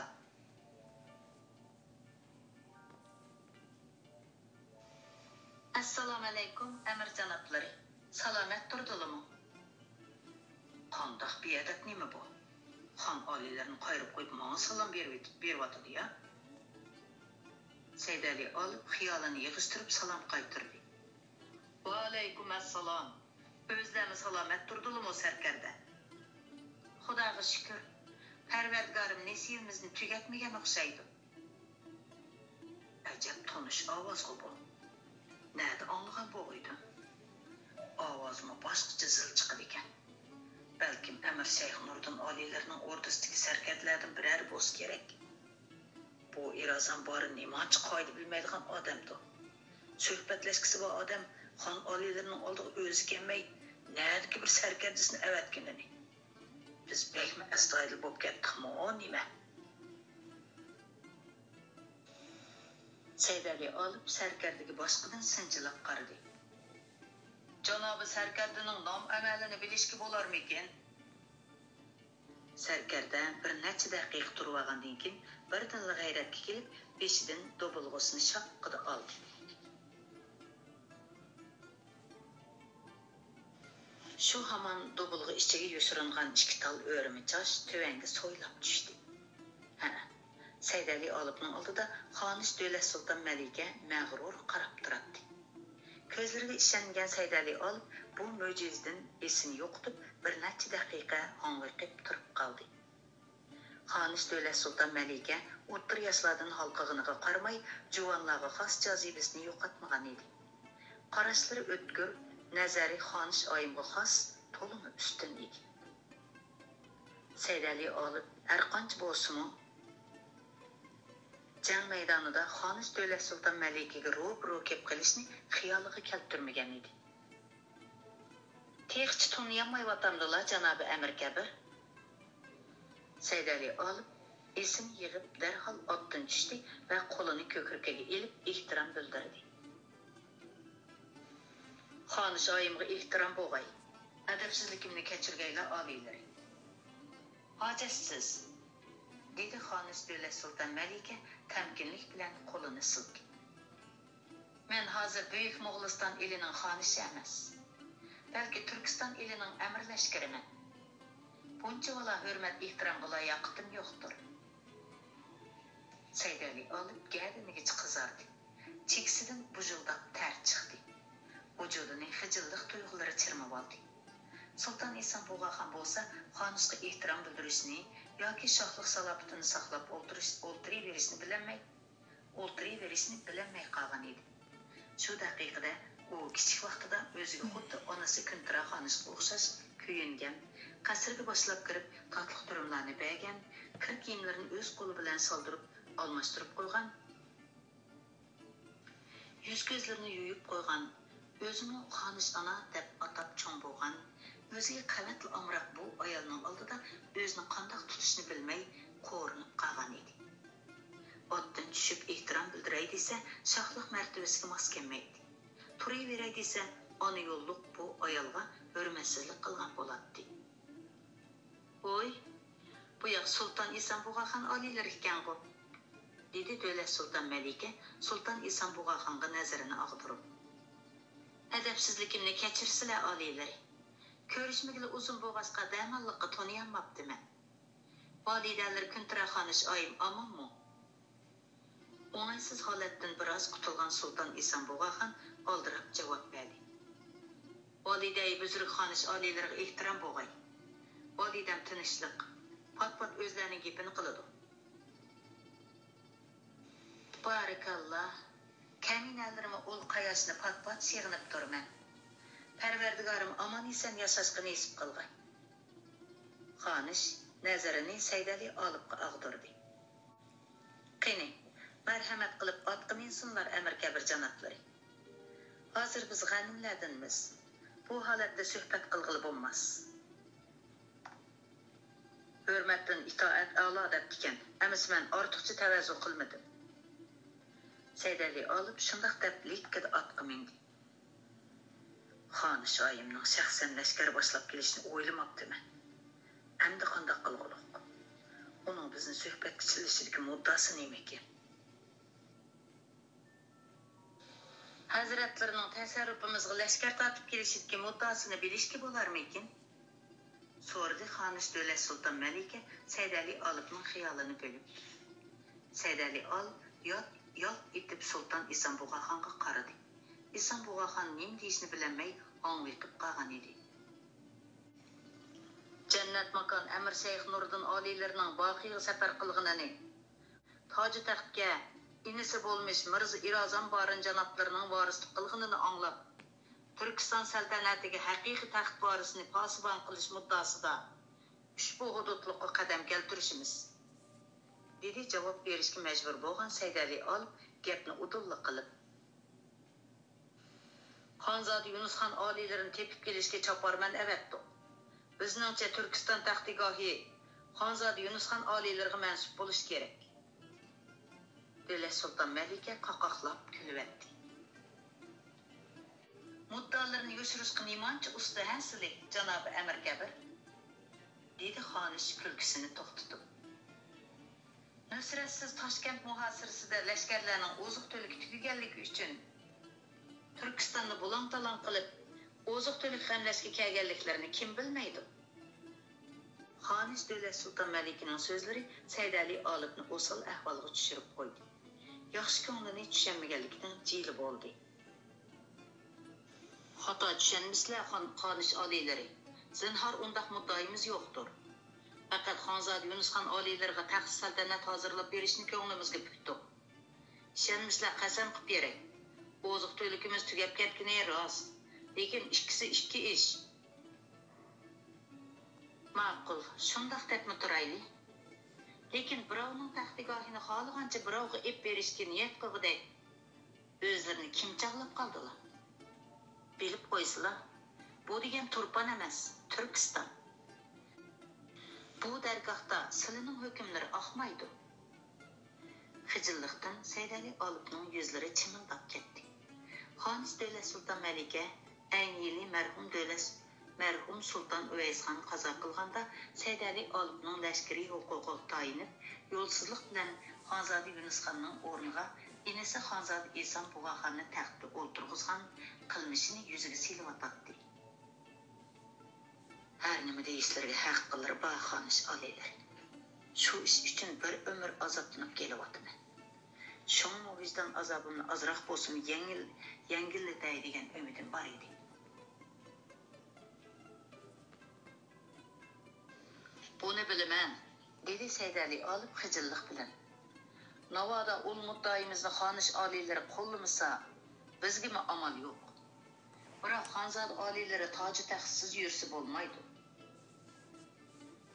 ئەسسالامۇئەلەيكۇم، ئەمىر جانابلىرى. سالامەت تۇردىلىمۇ؟ قانداق بىئەدەپ نېمە بۇ؟ خان ئالىيلىرىنى قايرىپ قويۇپ، ماڭا سالام بېرىۋېتىپ، بېرىۋاتىدۇ يا؟ سەيدەلى ئالىپ خىيالىنى يىغىشتۇرۇپ سالام قايتۇردى. ۋەئەلەيكۇم ئەسسالام. ئۆزلەرمۇ سالامەت تۇردىلىمۇ، سەركەردە؟ خۇداغا شۈكۈر، پەرۋەردىگارىم نېسىۋىمىزنى تۈگەتمىگەن ئوخشايدۇ. ئەجەب تونۇش ئاۋازغۇ بۇ. نەدە ئاڭلىغان بولغىيدىم؟ ئاۋازىمۇ باشقىچە زىل چىقىدىكەن. بەلكىم ئەمىر شەيخ نۇردىن ئالىيلىرىنىڭ ئوردىسىدىكى سەركەردىلەردىن بىرەرى بولسا كېرەك. بۇ ئېرازان بارى نېمانچە قائىدە بىلمەيدىغان ئادەمدۇ؟ سۆھبەتلەشكۈسى بار ئادەم خان ئالىيلىرىنىڭ ئالدىغا ئۆزى كەلمەي، نەدىكى بىر سەركەردىسىنى ئەۋەتكىنىنى. بىز بەكمۇ ئەستايىدىل بولۇپ كەتتۇقمۇ نېمە؟ سەيدەلى ئالىپ سەركەردىگە باشقىدىن سىنچىلاپ قارىدى. جانابىي سەركەردىنىڭ نام-ئەمەلىنى بىلىشكە بولارمىكىن؟ سەركەردە بىر نەچچە دەقىقە تۇرۇۋالغاندىن كېيىن، بىردىنلا غەيرەتكە كېلىپ، بېشىدىن دوبۇلغىسىنى شاققىدە ئالدى. شۇ ھامان دوبۇلغا ئىچىگە يوشۇرۇنغان ئىككى تال ئۆرۈمە چاچ تۆۋەنگە سويلاپ چۈشتى. ھە، سەيدەلى ئالىپنىڭ ئالدىدا خانىش دۆلەت سۇلتان مەلىكە مەغرۇر قاراپ تۇراتتى. كۆزلىرىگە ئىشەنمىگەن سەيدەلى ئالىپ بۇ مۆجىزىدىن ئېسىنى يوقىتىپ، بىر نەچچە دەقىقە ھاڭۋېقىپ تۇرۇپ قالدى. خانىش دۆلەت سۇلتان مەلىكە ئوتتۇرا ياشلاردىن ھالقىغىنىغا قارىماي، جۇۋانلارغا خاس جاذىبىسىنى يوقاتمىغان ئىدى. قاراشلىرى ئۆتكۈر، نەزەرى خانىش ئايىمغا خاس، تولىمۇ ئۈستۈن ئىدى. سەيدەلى ئالىپ ھەرقانچە بولسىمۇ، جەڭ مەيدانىدا خانىش دۆلەت سۇلتان مەلىكىگە روبىرو كېلىپ قېلىشنى خىيالىغا كەلتۈرمىگەن ئىدى. تېخىچە تونۇيالمايۋاتامدىلا، جانابىي ئەمىر كەبىر؟ سەيدەلى ئالىپ ئېسىنى يىغىپ، دەرھال ئاتتىن چۈشتى ۋە قولىنى كۆكرىكىگە ئېلىپ، ئېھتىرام بىلدۈردى. خانىش ئايىمغا ئېھتىرام بوغاي. ئەدەپسىزلىكىمنى كەچۈرگەيلا، ئالىيلىرى. ھاجەتسىز، دېدى خانىش دۆلەت سۇلتان مەلىكە تەمكىنلىك بىلەن قولىنى سىلكىپ. مەن ھازىر بۈيۈك موغۇلىستان ئېلىنىڭ خانىشى ئەمەس، بەلكى تۈركىستان ئېلىنىڭ ئەمىر لەشكىرىمەن. بۇنچىۋالا ھۆرمەت-ئېھتىرامغا لاياقىتىم يوقتۇر. سەيدەلى ئالىپ گەدىنىگىچە قىزاردى. چېكىسىدىن بۇژۇلداپ تەر چىقتى. ۋۇجۇدىنى خىجىللىق تۇيغۇلىرى چىرمىۋالدى. سۇلتان ئېسەن بۇغاخان بولسا خانىشقا ئېھتىرام بىلدۈرۈشنى ياكى شاھلىق سالاپىتىنى ساقلاپ ئولتۇرۇش، ئولتۇرۇۋېرىشنى بىلەلمەي، ئولتۇرۇۋېرىشنى بىلەلمەي قالغان ئىدى. شۇ دەقىقىدە ئۇ كىچىك ۋاقتىدا ئۆزىگە خۇددى ئانىسى كۈنتۇرا خانىشقا ئوخشاش كۆيۈنگەن، قەسىرگە باشلاپ كىرىپ تاتلىق تۈرۈملەرنى بەرگەن، كىر كىيىملىرىنى ئۆز قولى بىلەن سالدۇرۇپ، ئالماشتۇرۇپ قويغان، يۈز-كۆزلىرىنى يۇيۇپ قويغان، ئۆزىمۇ خانىش ئانا دەپ ئاتاپ چوڭ بولغان، ئۆزىگە قەۋەتلا ئامراق بۇ ئايالنىڭ ئالدىدا ئۆزىنى قانداق تۇتۇشنى بىلمەي، قورۇنۇپ قالغان ئىدى. ئاتتىن چۈشۈپ ئېھتىرام بىلدۈرەي دېسە، شاھلىق مەرتىۋىسىگە ماس كەلمەيتتى. تۇرۇۋېرەي دېسە، ئانا يوللۇق بۇ ئايالغا ھۆرمەتسىزلىك قىلغان بولاتتى. ۋوي، بۇ ياق سۇلتان ئېسەن بۇغاخان ئالىيلىرى ئىكەنغۇ، دېدى دۆلەت سۇلتان مەلىكە سۇلتان ئېسەن بۇغاخانغا نەزىرىنى ئاغدۇرۇپ. ئەدەپسىزلىكىمنى كەچۈرسىلە، ئالىيلىرى. كۆرۈشمىگىلى ئۇزۇن بولغاچقا، دەماللىققا تونۇيالماپتىمەن. ۋالىدەلىرى كۈنتۇرا خانىش ئايىم ئامانمۇ؟ ئوڭايسىز ھالەتتىن بىراز قۇتۇلغان سۇلتان ئېسەن بۇغاخان ئالدىراپ جاۋاب بەردى. ۋالىدەي بۈزرۈك خانىش ئالىيلىرىغا ئېھتىرام بوغاي. ۋالىدەم تىنچلىق، پات-پات ئۆزلەرنىڭ گېپىنى قىلىدۇ. بارىكاللا، كەمىنەلىرىمۇ ئۇل قاياشنى پات-پات سېغىنىپ تۇرىمەن. پەرۋەردىگارىم ئامان-ئېسەن ياشاشقا نېسىپ قىلغاي. خانىش نەزىرىنى سەيدەلى ئالىپقا ئاغدۇردى. قېنى، مەرھەمەت قىلىپ ئاتقا مىنسۇنلار ئەمىر كەبىر جانابلىرى. ھازىر بىز غەنىملەردىنمىز. بۇ ھالەتتە سۆھبەت قىلغىلى بولماس. ھۆرمەتتىن ئىتائەت ئەلا دەپتىكەن، ئەمىسە مەن ئارتۇقچە تەۋەزۇ قىلمىدىم. سەيدەلى ئالىپ شۇنداق دەپ لىككىدە ئاتقا مىندى. خانىش ئايىمنىڭ شەخسەن لەشكەر باشلاپ كېلىشىنى ئويلىماپتىمەن. ئەمدى قانداق قىلغۇلۇق؟ ئۇنىڭ بىزنى سۆھبەتكە چېلىشىدىكى مۇددىئاسى نېمىكىن؟ ھەزرەتلىرىنىڭ تەسەررۇپىمىزغا لەشكەر تارتىپ كېلىشىدىكى مۇددىئاسىنى بىلىشكە بولارمىكىن؟ سورىدى خانىش دۆلەت سۇلتان مەلىكە سەيدەلى ئالىپنىڭ خىيالىنى بۆلۈپ. سەيدەلى ئالىپ يالت، يالت ئېتىپ سۇلتان ئىسان بۇغاخانغا قارىدى. ئىسان بۇغاخان نېمە دېيىشنى بىلەلمەي ھاڭۋېقىپ قالغان ئىدى. جەننەت ماكان ئەمىر شەيخ نۇردىن ئالىيلىرىنىڭ باخىيغا سەپەر قىلغىنىنى، تاجى تەختكە ئىنىسى بولمىش مىرزا ئىرازان بارىن جانابلىرىنىڭ ۋارىسلىق قىلغىنىنى ئاڭلاپ، تۈركىستان سەلتەنەتىگە ھەقىقىي تەخت ۋارىسىنى پاسىبان قىلىش مۇددىئاسىدا ئۇشبۇ ھودۇدلۇققا قەدەم كەلتۈرۈشىمىز، دېدى جاۋاب بېرىشكە مەجبۇر بولغان سەيدەلى ئالىپ گەپنى ئۇدۇللا قىلىپ. خانزادە يۇنۇسخان ئالىيلىرىنى تېپىپ كېلىشكە چاپارمەن ئەۋەتتۇق. بىزنىڭچە تۈركىستان تەختىگاھى خانزادە يۇنۇسخان ئالىيلىرىغا مەنسۇپ بولۇشى كېرەك. دۆلەت سۇلتان مەلىكە قاقاقلاپ كۈلۈۋەتتى. مۇددىئالىرىنى يوشۇرۇشقا نېمانچە ئۇستا ھە سىلى، جانابى ئەمىر كەبىر؟ دېدى خانىش كۈلكىسىنى توختىتىپ. نۇسرەتسىز تاشكەنت مۇھاسىرىسىدە لەشكەرلەرنىڭ ئوزۇق-تۈلۈكى تۈگىگەنلىكى ئۈچۈن تۈركىستاننى بۇلاڭ-تالاڭ قىلىپ، ئوزۇق-تۈلۈك غەملەشكە كەلگەنلىكلىرىنى كىم بىلمەيدۇ؟ خانىش دۆلەت سۇلتان مەلىكىنىڭ سۆزلىرى سەيدەلى ئالىپنى ئوسال ئەھۋالغا چۈشۈرۈپ قويدى. ياخشى كۆڭلىنى چۈشەنمىگەنلىكىنىڭ جىلى بولدى. خاتا چۈشەنمىسىلەر، خان-، خانىش ئالىيلىرى. زىنھار ئۇنداق مۇددىئايىمىز يوقتۇر. پەقەت خانزادە يۇنۇسخان ئالىيلىرىغا تەخت سەلتەنەت ھازىرلاپ بېرىشنى كۆڭلىمىزگە پۈكتۇق. ئىشەنمىسىلەر، قەسەم قىپ بېرەي. ئوزۇق-تۈلۈكىمىز تۈگەپ كەتكىنى راست، لېكىن ئىككىسى ئىككى ئىش. ماقۇل، شۇنداق دەپمۇ تۇرايلى. لېكىن بىراۋنىڭ تەختىگاھىنى خالىغانچە بىراۋغا ئېلىپ بېرىشكە نىيەت قىلغۇدەك ئۆزلىرىنى كىم چاغلاپ قالدىلا؟ بىلىپ قويسىلا، بۇ دېگەن تۇرپان ئەمەس، تۈركىستان. بۇ دەرگاھتا سىلىنىڭ ھۆكۈملىرى ئاقمايدۇ. خىجىللىقتىن سەيدەلى ئالىپنىڭ يۈزلىرى چىمىلداپ كەتتى. خانىش دۆلەت سۇلتان مەلىكە ئەينى يىلى مەرھۇم دۆلەت، مەرھۇم سۇلتان ئۇۋەيسخان قازا قىلغاندا، سەيدەلى ئالىپنىڭ لەشكىرىي ھوقۇقىغا تايىنىپ، يولسىزلىق بىلەن خانزادە يۇنۇسخاننىڭ ئورنىغا ئىنىسى خانزادە ئېسام بۇغاخاننى تەختكە ئولتۇرغۇزغان قىلمىشىنى يۈزىگە سېلىۋاتاتتى. ھەر نېمە دېيىشلىرىگە ھەققىلىرى بار، خانىش ئالىيلىرى. شۇ ئىش ئۈچۈن بىر ئۆمۈر ئازابلىنىپ كېلىۋاتىمەن. شۇڭىمۇ ۋىجدان ئازابىمنى ئازراق بولسىمۇ يەڭگىل، يەڭگىللىتەي دېگەن ئۈمىدىم بار ئىدى. بۇنى بىلىمەن، دېدى سەيدەلى ئالىپ خىجىللىق بىلەن. ناۋادا ئۇل مۇددىئايىمىزنى خانىش ئالىيلىرى قوللىمىسا، بىزگىمۇ ئامال يوق. بىراق خانزادە ئالىيلىرى تاجى تەختسىز يۈرسە بولمايدۇ.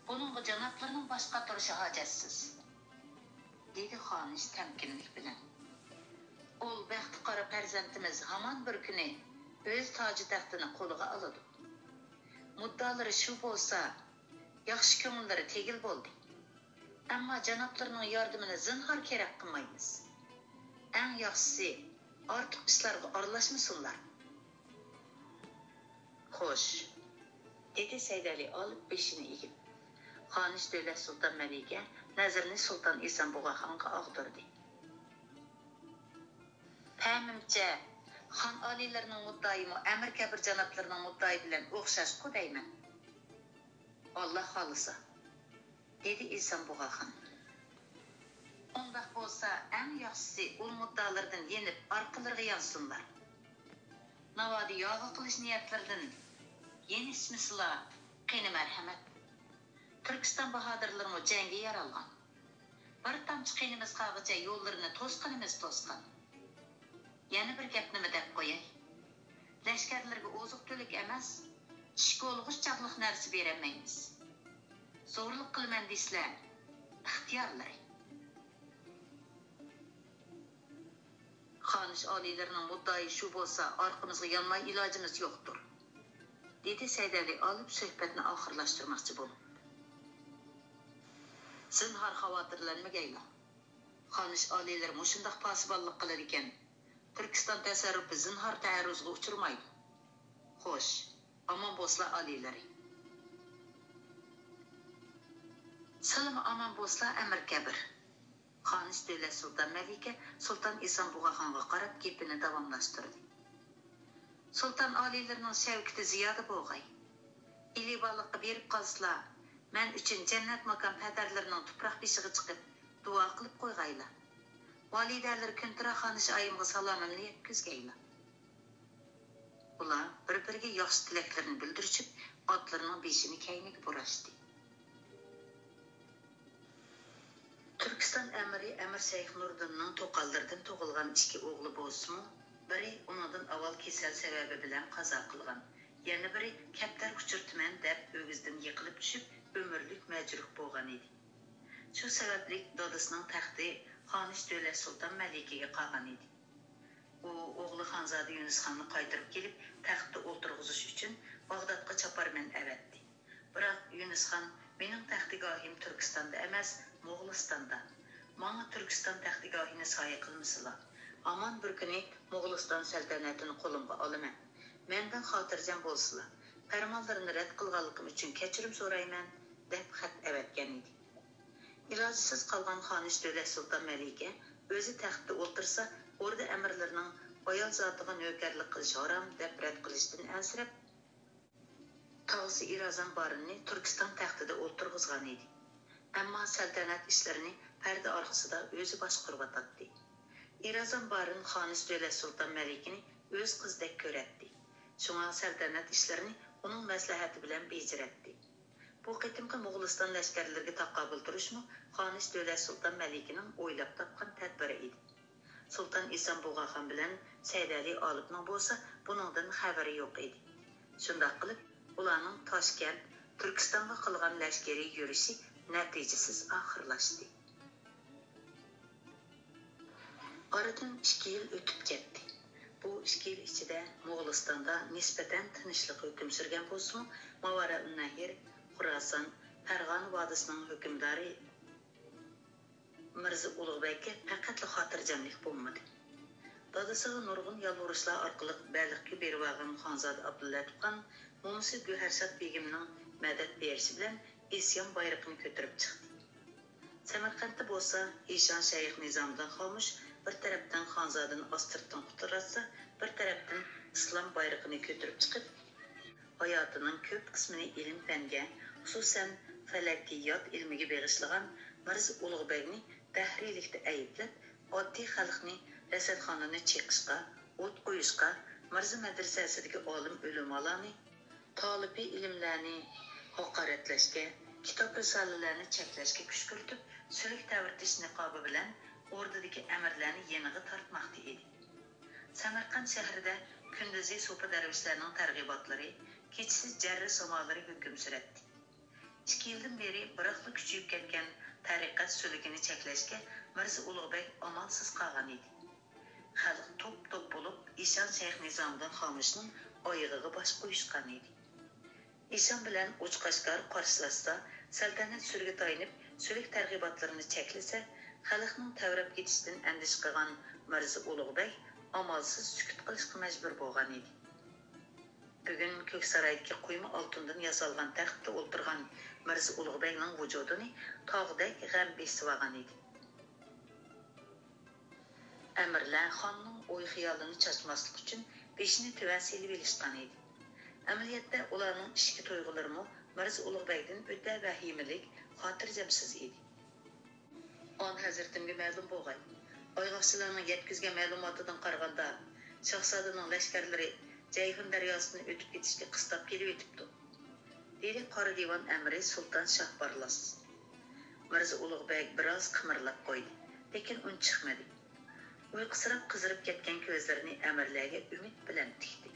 بۇنىڭغا جانابلىرىنىڭ باش قاتۇرۇشى ھاجەتسىز، دېدى خانىش تەمكىنلىك بىلەن. ئۇل بەختى قارا پەرزەنتىمىز ھامان بىر كۈنى ئۆز تاجى تەختىنى قولىغا ئالىدۇ. مۇددىئالىرى شۇ بولسا، ياخشى كۆڭۈللىرى تېگىل بولدى. ئەمما جانابلىرىنىڭ ياردىمىنى زىنھار كېرەك قىلمايمىز. ئەڭ ياخشىسى، ئارتۇق ئىشلارغا ئارىلاشمىسۇنلار. خوش، دېدى سەيدەلى ئالىپ بېشىنى ئېگىپ. خانىش دۆلەت سۇلتان مەلىكە نەزىرىنى سۇلتان ئېسەن بۇغاخانغا ئاغدۇردى. پەمىمچە، خان ئالىيلىرىنىڭ مۇددىئايىمۇ ئەمىر كەبىر جانابلىرىنىڭ مۇددىئايى بىلەن ئوخشاشقۇ دەيمەن. ئاللا خالىسا، دېدى ئېسەن بۇغاخان. ئۇنداق بولسا، ئەڭ ياخشىسى ئۇل مۇددىئالىرىدىن يېنىپ، ئارقىلىرىغا يانسۇنلار. ناۋادا ياغا قىلىش نىيەتلىرىدىن يېنىشمىسىلا، قېنى مەرھەمەت. تۈركىستان باھادىرلىرىمۇ جەڭگە يارالغان. بىر تامچە قېنىمىز قالغىچە يوللىرىنى توسقىنىمىز توسقان. يەنە بىر گەپنىمۇ دەپ قوياي. لەشكەرلىرىگە ئوزۇق-تۈلۈك ئەمەس، ئىش كولىغۇچ چاغلىق نەرسە بېرەلمەيمىز. زورلۇق قىلىمەن دېسىلە، ئىختىيارلىرى. خانىش ئالىيلىرىنىڭ مۇددىئايى شۇ بولسا، ئارقىمىزغا يانماي ئىلاجىمىز يوقتۇر، دېدى سەيدەلى ئالىپ سۆھبەتنى ئاخىرلاشتۇرماقچى بولۇپ. زىنھار خاۋاتىرلەنمىگەيلا. خانىش ئالىيلىرى مۇشۇنداق پاسىبانلىق قىلىدىكەن. تۈركىستان تەسەررۇپى زىنھار تەئەررۇزغا ئۇچرىمايدۇ. خوش، ئامان بولسىلا ئالىيلىرى. سىلىمۇ ئامان بولسىلا ئەمىر كەبىر. خانىش دۆلەت سۇلتان مەلىكە سۇلتان ئېسان بۇغاخانغا قاراپ گېپىنى داۋاملاشتۇردى. سۇلتان ئالىيلىرىنىڭ شەۋكىتى زىيادە بولغاي. ئىلى بارلىققا بېرىپ قالسىلا، مەن ئۈچۈن جەننەت ماكان پەدەرلىرىنىڭ تۇپراق بېشىغا چىقىپ، دۇئا قىلىپ قويغايلا. ۋالىدەلىرى كۈنتۇرا خانىش ئايىمغا سالامىمنى يەتكۈزگەيلا. ئۇلار بىر-بىرىگە ياخشى تىلەكلىرىنى بىلدۈرۈشۈپ، ئاتلىرىنىڭ بېشىنى كەينىگە بۇراشتى. تۈركىستان ئەمىرى ئەمىر شەيخ نۇردىننىڭ توقاللىرىدىن تۇغۇلغان ئىككى ئوغلى بولسىمۇ، بىرى ئۇنىڭدىن ئاۋۋال كېسەل سەۋەبى بىلەن قازا قىلغان، يەنە بىرى كەپتەر ئۇچرىتىمەن دەپ ئۆگزىدىن يىقىلىپ چۈشۈپ، ئۆمۈرلۈك مەجرۇھ بولغان ئىدى. شۇ سەۋەبلىك دادىسىنىڭ تەختى خانىش دۆلەت سۇلتان مەلىكىگە قالغان ئىدى. ئۇ ئوغلى خانزادە يۇنۇسخاننى قايتۇرۇپ كېلىپ، تەختتە ئولتۇرغۇزۇش ئۈچۈن باغدادقا چاپارمەن ئەۋەتتى. بىراق يۇنۇسخان، مېنىڭ تەختىگاھىم تۈركىستاندا ئەمەس، موغۇلىستاندا. ماڭا تۈركىستان تەختىگاھىنى سايە قىلمىسىلا، ھامان بىر كۈنى موغۇلىستان سەلتەنىتىنى قولۇمغا ئالىمەن. مەندىن خاتىرجەم بولسىلا، پەرمانلىرىنى رەت قىلغانلىقىم ئۈچۈن كەچۈرۈم سورايمەن، دەپ خەت ئەۋەتكەن ئىدى. ئىلاجسىز قالغان خانىش دۆلەت سۇلتان مەلىكە ئۆزى تەختتە ئولتۇرسا، ئوردا ئەمىرلىرىنىڭ ئايال زاتىغا نۆكەرلىك قىلىش ھارام دەپ رەت قىلىشىدىن ئەنسىرەپ، تاغىسى ئىرازان بارىننى تۈركىستان تەختىدە ئولتۇرغۇزغان ئىدى. ئەمما سەلتەنەت ئىشلىرىنى پەردە ئارقىسىدا ئۆزى باشقۇرۇۋاتاتتى. ئىرازان بارىن خانىش دۆلەت سۇلتان مەلىكىنى ئۆز قىزىدەك كۆرەتتى. شۇڭا سەلتەنەت ئىشلىرىنى ئۇنىڭ مەسلىھەتى بىلەن بېجىرەتتى. بۇ قېتىمقى موغۇلىستان لەشكەرلىرىگە تاقابىل تۇرۇشمۇ خانىش دۆلەت سۇلتان مەلىكىنىڭ ئويلاپ تاپقان تەدبىرى ئىدى. سۇلتان ئېسان بۇغاخان بىلەن سەيدەلى ئالىپنىڭ بولسا بۇنىڭدىن خەۋىرى يوق ئىدى. شۇنداق قىلىپ، ئۇلارنىڭ تاشكەنت، تۈركىستانغا قىلغان لەشكىرىي يۈرۈشى نەتىجىسىز ئاخىرلاشتى. ئارىدىن ئىككى يىل ئۆتۈپ كەتتى. بۇ ئىككى يىل ئىچىدە موغۇلىستاندا نىسبەتەن تىنچلىق ھۆكۈم سۈرگەن بولسىمۇ، ماۋارائۇننەھر، خوراسان، پەرغانە ۋادىسىنىڭ ھۆكۈمدارى مىرزا ئۇلۇغبەگكە پەقەتلا خاتىرجەملىك بولمىدى. دادىسىغا نۇرغۇن يالۋۇرۇشلار ئارقىلىق بەلخكە بېرىۋالغان خانزادە ئابدۇللەتىپخان مومىسى گۆھەرشاد بېگىمنىڭ مەدەت بېرىشى بىلەن ئىسيان بايرىقىنى كۆتۈرۈپ چىقتى. سەمەرقەنتتە بولسا ئىشان شەيخ نىزامىدىن خامۇش بىر تەرەپتىن خانزادىنى ئاستىرتتىن قۇتراتسا، بىر تەرەپتىن ئىسلام بايرىقىنى كۆتۈرۈپ چىقىپ، ھاياتىنىڭ كۆپ قىسمىنى ئىلىم-پەنگە، خۇسۇسەن، پەلەكىيات ئىلمىگە بېغىشلىغان مىرزا ئۇلۇغبەگنى دەھرىيلىكتە ئەيىبلەپ، ئاددىي خەلقنى رەسەتخانىنى چېقىشقا، ئوت قويۇشقا، مىرزا مەدرىسەسىدىكى ئالىم ئۆلىمالارنى، تالىپىي ئىلىملەرنى ھاقارەتلەشكە، كىتاب-رىسالىلەرنى چەكلەشكە كۈشكۈرتۈپ، سۈلۈك تەۋرىتىش نىقابى بىلەن ئوردىدىكى ئەمىرلەرنى يېنىغا تارتماقتا ئىدى. سەمەرقەنت شەھىرىدە كۈندۈزى سوپى دەرۋىشلەرنىڭ تەرغىباتلىرى، كېچىسى جەررە سامالىرى ھۆكۈم سۈرەتتى. ئىككى يىلدىن بېرى بىراقلا كۈچىيىپ كەتكەن تەرىقەت سۈلۈكىنى چەكلەشكە مىرزا ئۇلۇغبەگ ئامالسىز قالغان ئىدى. خەلق توپ-توپ بولۇپ، ئىشان شەيخ نىزامىدىن خامۇشنىڭ ئايىغىغا باش قويۇشقان ئىدى. ئىشان بىلەن ئوچۇق-ئاشكارا قارشىلاشسا، سەلتەنەت سۈرىگە تايىنىپ، سۈلۈك تەرغىباتلىرىنى چەكلىسە، خەلقنىڭ تەۋرەپ كېتىشىدىن ئەندىشە قىلغان مىرزا ئۇلۇغبەگ ئامالسىز سۈكۈت قىلىشقا مەجبۇر بولغان ئىدى. بۈگۈن كۆكسارايدىكى قۇيما ئالتۇندىن ياسالغان تەختتە ئولتۇرغان مىرزا ئۇلۇغبەگنىڭ ۋۇجۇدىنى تاغدەك غەم بېسىۋالغان ئىدى. ئەمىرلەر خاننىڭ ئوي-خىيالىنى چاچماسلىق ئۈچۈن بېشىنى تۆۋەن سېلىۋېلىشقان ئىدى. ئەمەلىيەتتە ئۇلارنىڭ ئىچكى تۇيغۇلىرىمۇ مىرزا ئۇلۇغبەگدىن ئۆتە ۋەھىمىلىك، خاتىرجەمسىز ئىدى. ئان ھەزرىتىمگە مەلۇم بولغاي، ئايغاقچىلارنىڭ يەتكۈزگەن مەلۇماتىدىن قارىغاندا، شاھزادىنىڭ لەشكەرلىرى جەيھۇن دەرياسىدىن ئۆتۈپ كېتىشكە قىستاپ كېلىۋېتىپتۇ، دېدى قارا دىۋان ئەمىرى سۇلتان شاھ بارلاس. مىرزا ئۇلۇغبەگ بىراز قىمىرلاپ قويدى، لېكىن ئۈن چىقمىدى. ئۇيقۇسىراپ قىزىرىپ كەتكەن كۆزلىرىنى ئەمىرلەرگە ئۈمىد بىلەن تىكتى.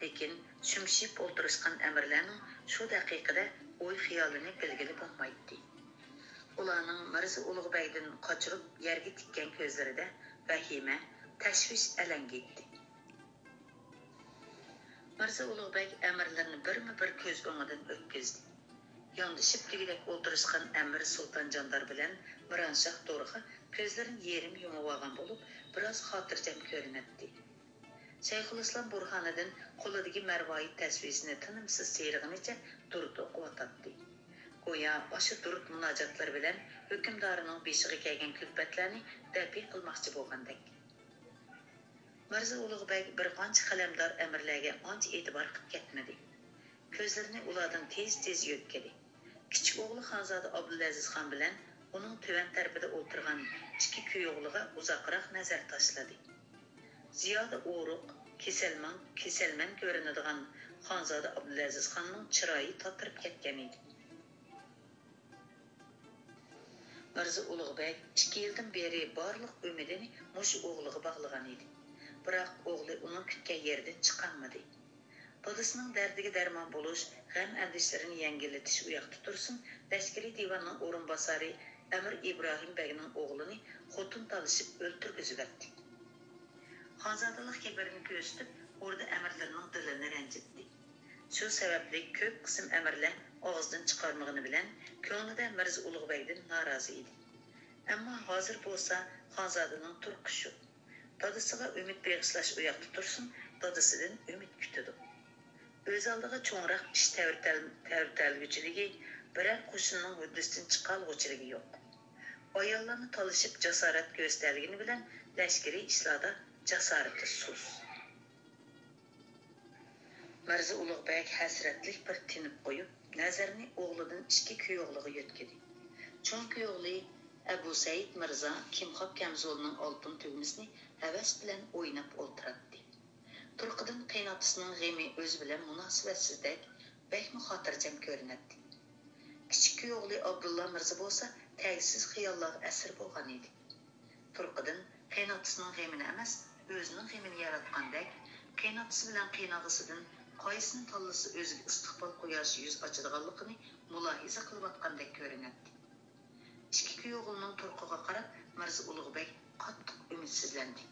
لېكىن شۈمشىيىپ ئولتۇرۇشقان ئەمىرلەرنىڭ شۇ دەقىقىدە ئوي-خىيالىنى بىلگىلى بولمايتتى. ئۇلارنىڭ مىرزا ئۇلۇغبەگدىن قاچۇرۇپ يەرگە تىككەن كۆزلىرىدە ۋەھىمە، تەشۋىش ئەلەڭگىيتتى. مىرزا ئۇلۇغبەگ ئەمىرلىرىنى بىرمۇ بىر كۆز ئوڭىدىن ئۆتكۈزدى. ياندىشىپ دېگۈدەك ئولتۇرۇشقان ئەمىر سۇلتان جاندار بىلەن مىرانشاھ دورىغا كۆزلىرىنى يېرىم يۇمۇۋالغان بولۇپ، بىراز خاتىرجەم كۆرۈنەتتى. شەيخۇلئىسلام بۇرھانىدىن قولىدىكى مەرۋايىت تەسۋىسىنى تىنىمسىز سىيرىغىنىچە دۇرۇت ئوقۇۋاتاتتى. گويا ئاشۇ دۇرۇت مۇناجاتلىرى بىلەن ھۆكۈمدارىنىڭ بېشىغا كەلگەن كۈلپەتلەرنى دەپئى قىلماقچى بولغاندەك. مىرزا ئۇلۇغبەگ بىر قانچە قەلەمدار ئەمىرلەرگە ئانچە ئېتىبار قىلىپ كەتمىدى. كۆزلىرىنى ئۇلاردىن تېز-تېز يۆتكىدى. كىچىك ئوغلى خانزادە ئابدۇلئەزىز خان بىلەن ئۇنىڭ تۆۋەن تەرىپىدە ئولتۇرغان ئىككى كۈيئوغلىغا ئۇزاقراق نەزەر تاشلىدى. زىيادە ئورۇق، كېسەلمەن، كېسەلمەن كۆرۈنىدىغان خانزادە ئابدۇلئەزىز خاننىڭ چىرايى تاتىرىپ كەتكەنىدى. مىرزا ئۇلۇغبەگ ئىككى يىلدىن بېرى بارلىق ئۈمىدىنى مۇشۇ ئوغلىغا باغلىغان ئىدى. بىراق ئوغلى ئۇنىڭ كۈتكەن يېرىدىن چىقالمىدى. دادىسىنىڭ دەردىگە دەرمان بولۇش، غەم-ئەندىشىلىرىنى يەڭگىللىتىش ئۇياقتا تۇرسۇن، لەشكىرىي دىۋاننىڭ ئورۇنباسارى ئەمىر ئىبراھىم بەگنىڭ ئوغلىنى خوتۇن تالىشىپ ئۆلتۈرگۈزۈۋەتتى. خانزادىلىق كىبىرىنى كۆرسىتىپ، ئوردا ئەمىرلىرىنىڭ دىلىنى رەنجىتتى. شۇ سەۋەبلىك كۆپ قىسىم ئەمىرلەر ئاغزىدىن چىقارمىغىنى بىلەن، كۆڭلىدە مىرزا ئۇلۇغبەگدىن نارازى ئىدى. ئەمما ھازىر بولسا خانزادىنىڭ تۇرقى شۇ. دادىسىغا ئۈمىد بېغىشلاش ئۇياقتا تۇرسۇن، دادىسىدىن ئۈمىد كۈتىدۇ. ئۆز ئالدىغا چوڭراق ئىش تەۋرىتەل-، تەۋرىتەلگۈچىلىكى، بىرەر قوشۇننىڭ ھۆددىسىدىن چىقالىغۇچىلىكى يوق. ئاياللارنى تالىشىپ جاسارەت كۆرسىتەلىگىنى بىلەن لەشكىرىي ئىشلاردا جاسارىتى سۇس. مىرزا ئۇلۇغبەگ ھەسرەتلىك بىر تىنىپ قويۇپ، نەزىرىنى ئوغلىدىن ئىككى كۈيئوغلىغا يۆتكىدى. چوڭ كۈيئوغلى ئەبۇسەئىد مىرزا كىمخاب كەمزۇلىنىڭ ئالتۇن تۈگمىسىنى ھەۋەس بىلەن ئويناپ ئولتۇراتتى. تۇرقىدىن قېيىنئاتىسىنىڭ غېمى ئۆزى بىلەن مۇناسىۋەتسىزدەك، بەكمۇ خاتىرجەم كۆرۈنەتتى. كىچىك كۈيئوغلى ئابدۇللا مىرزا بولسا تەگسىز خىياللارغا ئەسىر بولغان ئىدى. تۇرقىدىن قېيىنئاتىسىنىڭ غېمىنى ئەمەس، ئۆزىنىڭ غېمىنى ياراتقاندەك، قېيىنئاتىسى بىلەن قېيىنئاغىسىدىن قايسىنى تاللىسا ئۆزىگە ئىستىقبال قۇياشى يۈز ئاچىدىغانلىقىنى مۇلاھىزە قىلىۋاتقاندەك كۆرۈنەتتى. ئىككى كۈيئوغلىنىڭ تۇرقىغا قاراپ مىرزا ئۇلۇغبەگ قاتتىق ئۈمىدسىزلەندى.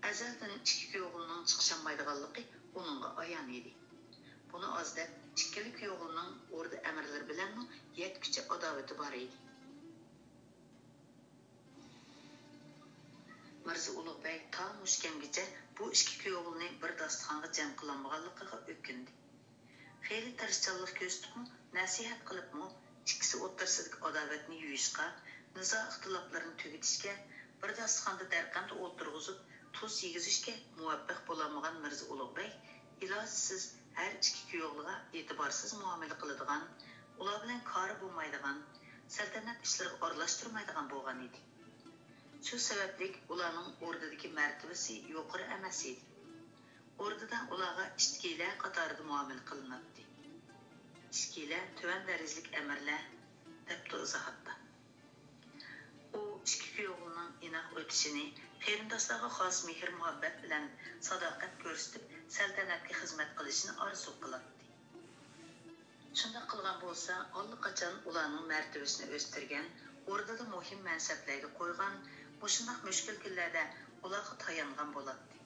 ئەزەلدىن ئىككى كۈيئوغلىنىڭ چىقىشالمايدىغانلىقى ئۇنىڭغا ئايان ئىدى. بۇنى ئاز دەپ، ئىككىلا كۈيئوغلىنىڭ ئوردا ئەمىرلىرى بىلەنمۇ يەتكۈچە ئاداۋىتى بار ئىدى. مىرزا ئۇلۇغبەگ تا مۇشۇ كەمگىچە بۇ ئىككى كۈيئوغلىنى بىر داستىخانغا جەم قىلالمىغانلىقىغا ئۆكۈندى. خېلى تىرىشچانلىق كۆرسىتىپمۇ، نەسىھەت قىلىپمۇ، ئىككىسى ئوتتۇرىسىدىكى ئاداۋەتنى يۇيۇشقا، نىزا-ئىختىلاپلىرىنى تۈگىتىشكە، بىر داستىخاندا دەرقەمدە ئولتۇرغۇزۇپ، تۇز يېگۈزۈشكە مۇۋەپپەق بولالمىغان مىرزا ئۇلۇغبەگ ئىلاجسىز ھەر ئىككى كۈيئوغلىغا ئېتىبارسىز مۇئامىلە قىلىدىغان، ئۇلار بىلەن كارى بولمايدىغان، سەلتەنەت ئىشلىرىغا ئارىلاشتۇرمايدىغان بولغان ئىدى. شۇ سەۋەبلىك ئۇلارنىڭ ئوردىدىكى مەرتىۋىسى يۇقىرى ئەمەس ئىدى. ئوردىدا ئۇلارغا ئىچكىلەر قاتارىدا مۇئامىلە قىلىناتتى. ئىچكىلەر تۆۋەن دەرىجىلىك ئەمىرلەر، دەپتۇ ئىزاھاتتا. ئۇ ئىككى كۈيئوغلىنىڭ ئىناق ئۆتۈشىنى، قېرىنداشلارغا خاس مېھىر-مۇھەببەت بىلەن ساداقەت كۆرسىتىپ، سەلتەنەتكە خىزمەت قىلىشىنى ئارزۇ قىلاتتى. شۇنداق قىلغان بولسا، ئاللىقاچان ئۇلارنىڭ مەرتىۋىسىنى ئۆستۈرگەن، ئوردىدا مۇھىم مەنسەپلەرگە قويغان، مۇشۇنداق مۈشكۈل كۈنلەردە ئۇلارغا تايانغان بولاتتى.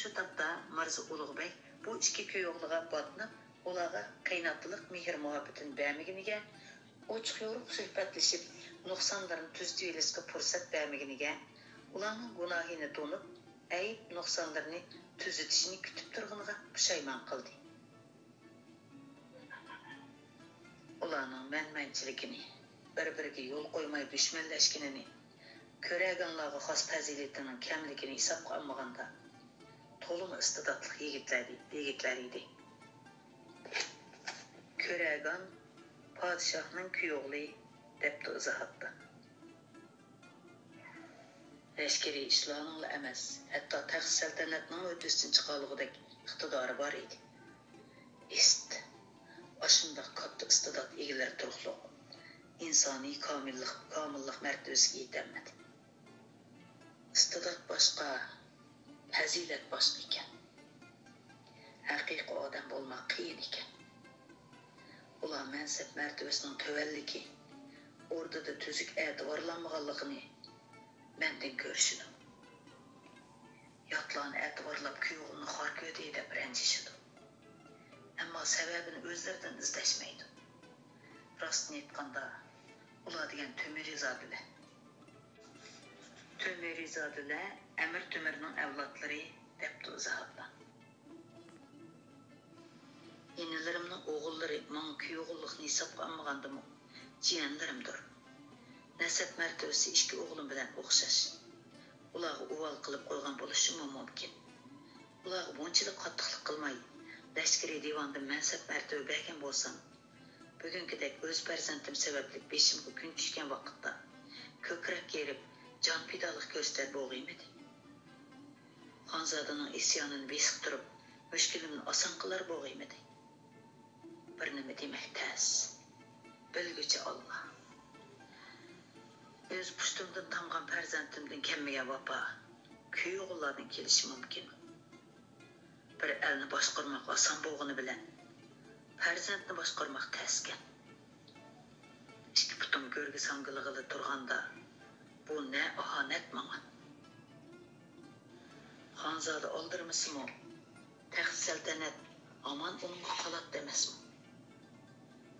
شۇ تاپتا مىرزا ئۇلۇغبەگ بۇ ئىككى كۈيئوغلىغا باتناپ، ئۇلارغا قېيىنئاتىلىق مېھىر-مۇھەببىتىنى بەرمىگىنىگە، ئوچۇق-يورۇق سۆھبەتلىشىپ، نۇقسانلىرىنى تۈزىتىۋېلىشقا پۇرسەت بەرمىگىنىگە، ئۇلارنىڭ گۇناھىنى تونۇپ، ئەيىب-نۇقسانلىرىنى تۈزىتىشىنى كۈتۈپ تۇرغىنىغا پۇشايمان قىلدى. ئۇلارنىڭ مەنمەنچىلىكىنى، بىر-بىرىگە يول قويماي دۈشمەنلەشكىنىنى، كۆرەگانلارغا خاس پەزىلىتىنىڭ كەملىكىنى ھېسابقا ئالمىغاندا، تولىمۇ ئىستىداتلىق يىگىتلەر، يىگىتلەر ئىدى. كۆرەگان پادىشاھنىڭ كۈيئوغلى، دەپتۇ ئىزاھاتتا. لەشكىرىي ئىشلارنىڭلا ئەمەس، ھەتتا تەخت سەلتەنەتنىڭ ھۆددىسىدىن چىقالىغۇدەك ئىقتىدارى بار ئىدى. ئىست، ئاشۇنداق كاتتا ئىستىدات ئىگىلىرى تۇرۇقلۇق، ئىنسانىي كامىللىق، كامىللىق مەرتىۋىسىگە يېتەلمىدى. ئىستىدات باشقا، پەزىلەت باشقا ئىكەن. ھەقىقىي ئادەم بولماق قىيىن ئىكەن. ئۇلار مەنسەپ مەرتىۋىسىنىڭ تۆۋەنلىكى، ئوردىدا تۈزۈك ئەتىۋارلانمىغانلىقىنى مەندىن كۆرۈشىدۇ. ياتلارنى ئەتىۋارلاپ كۈيئوغلىنى خار كۆردى دەپ رەنجىشىدۇ. ئەمما سەۋەبىنى ئۆزلىرىدىن ئىزدەشمەيدۇ. راستىنى ئېيتقاندا، ئۇلار دېگەن تۆمۈرىزادىلەر. تۆمۈرىزادىلەر ئەمىر تۆمۈرنىڭ ئەۋلادلىرى، دەپتۇ ئىزاھاتتا. ئىنىلىرىمنىڭ ئوغۇللىرى ماڭا كۈيئوغۇللۇقنى ھېسابقا ئالمىغاندىمۇ، جىيەنلىرىمدۇر. نەسەب مەرتىۋىسى ئىككى ئوغلۇم بىلەن ئوخشاش. ئۇلارغا ئۇۋال قىلىپ قويغان بولۇشۇممۇ مۇمكىن. ئۇلارغا بۇنچىلىك قاتتىقلىق قىلماي، لەشكىرىي دىۋاندىن مەنسەپ مەرتىۋە بەرگەن بولسام، بۈگۈنكىدەك ئۆز پەرزەنتىم سەۋەبلىك بېشىمغا كۈن چۈشكەن ۋاقىتتا، كۆكرەك كېرىپ، جان پىدالىق كۆرسىتەر بوغىيمىدى. خانزادىنىڭ ئىسيانىنى بېسىقتۇرۇپ، مۈشكۈلۈمنى ئاسان قىلار بوغىمىدى. بىر نېمە دېمەك تەس. بىلگۈچى ئاللا. ئۆز پۇشتۇمدىن تامغان پەرزەنتىمدىن كەلمىگەن ۋاپا كۈيئوغۇللاردىن كېلىشى مۇمكىن. بىر ئەلنى باشقۇرماق ئاسان بولغىنى بىلەن، پەرزەنتنى باشقۇرماق تەسكەن. ئىككى پۇتۇم گۆرگە ساڭگىلىغىلى تۇرغاندا، بۇ نە ئاھانەت ماڭا! خانزادە ئالدىرىمىسىمۇ، تەخت سەلتەنەت ھامان ئۇنىڭغا قالاتتى ئەمەسمۇ؟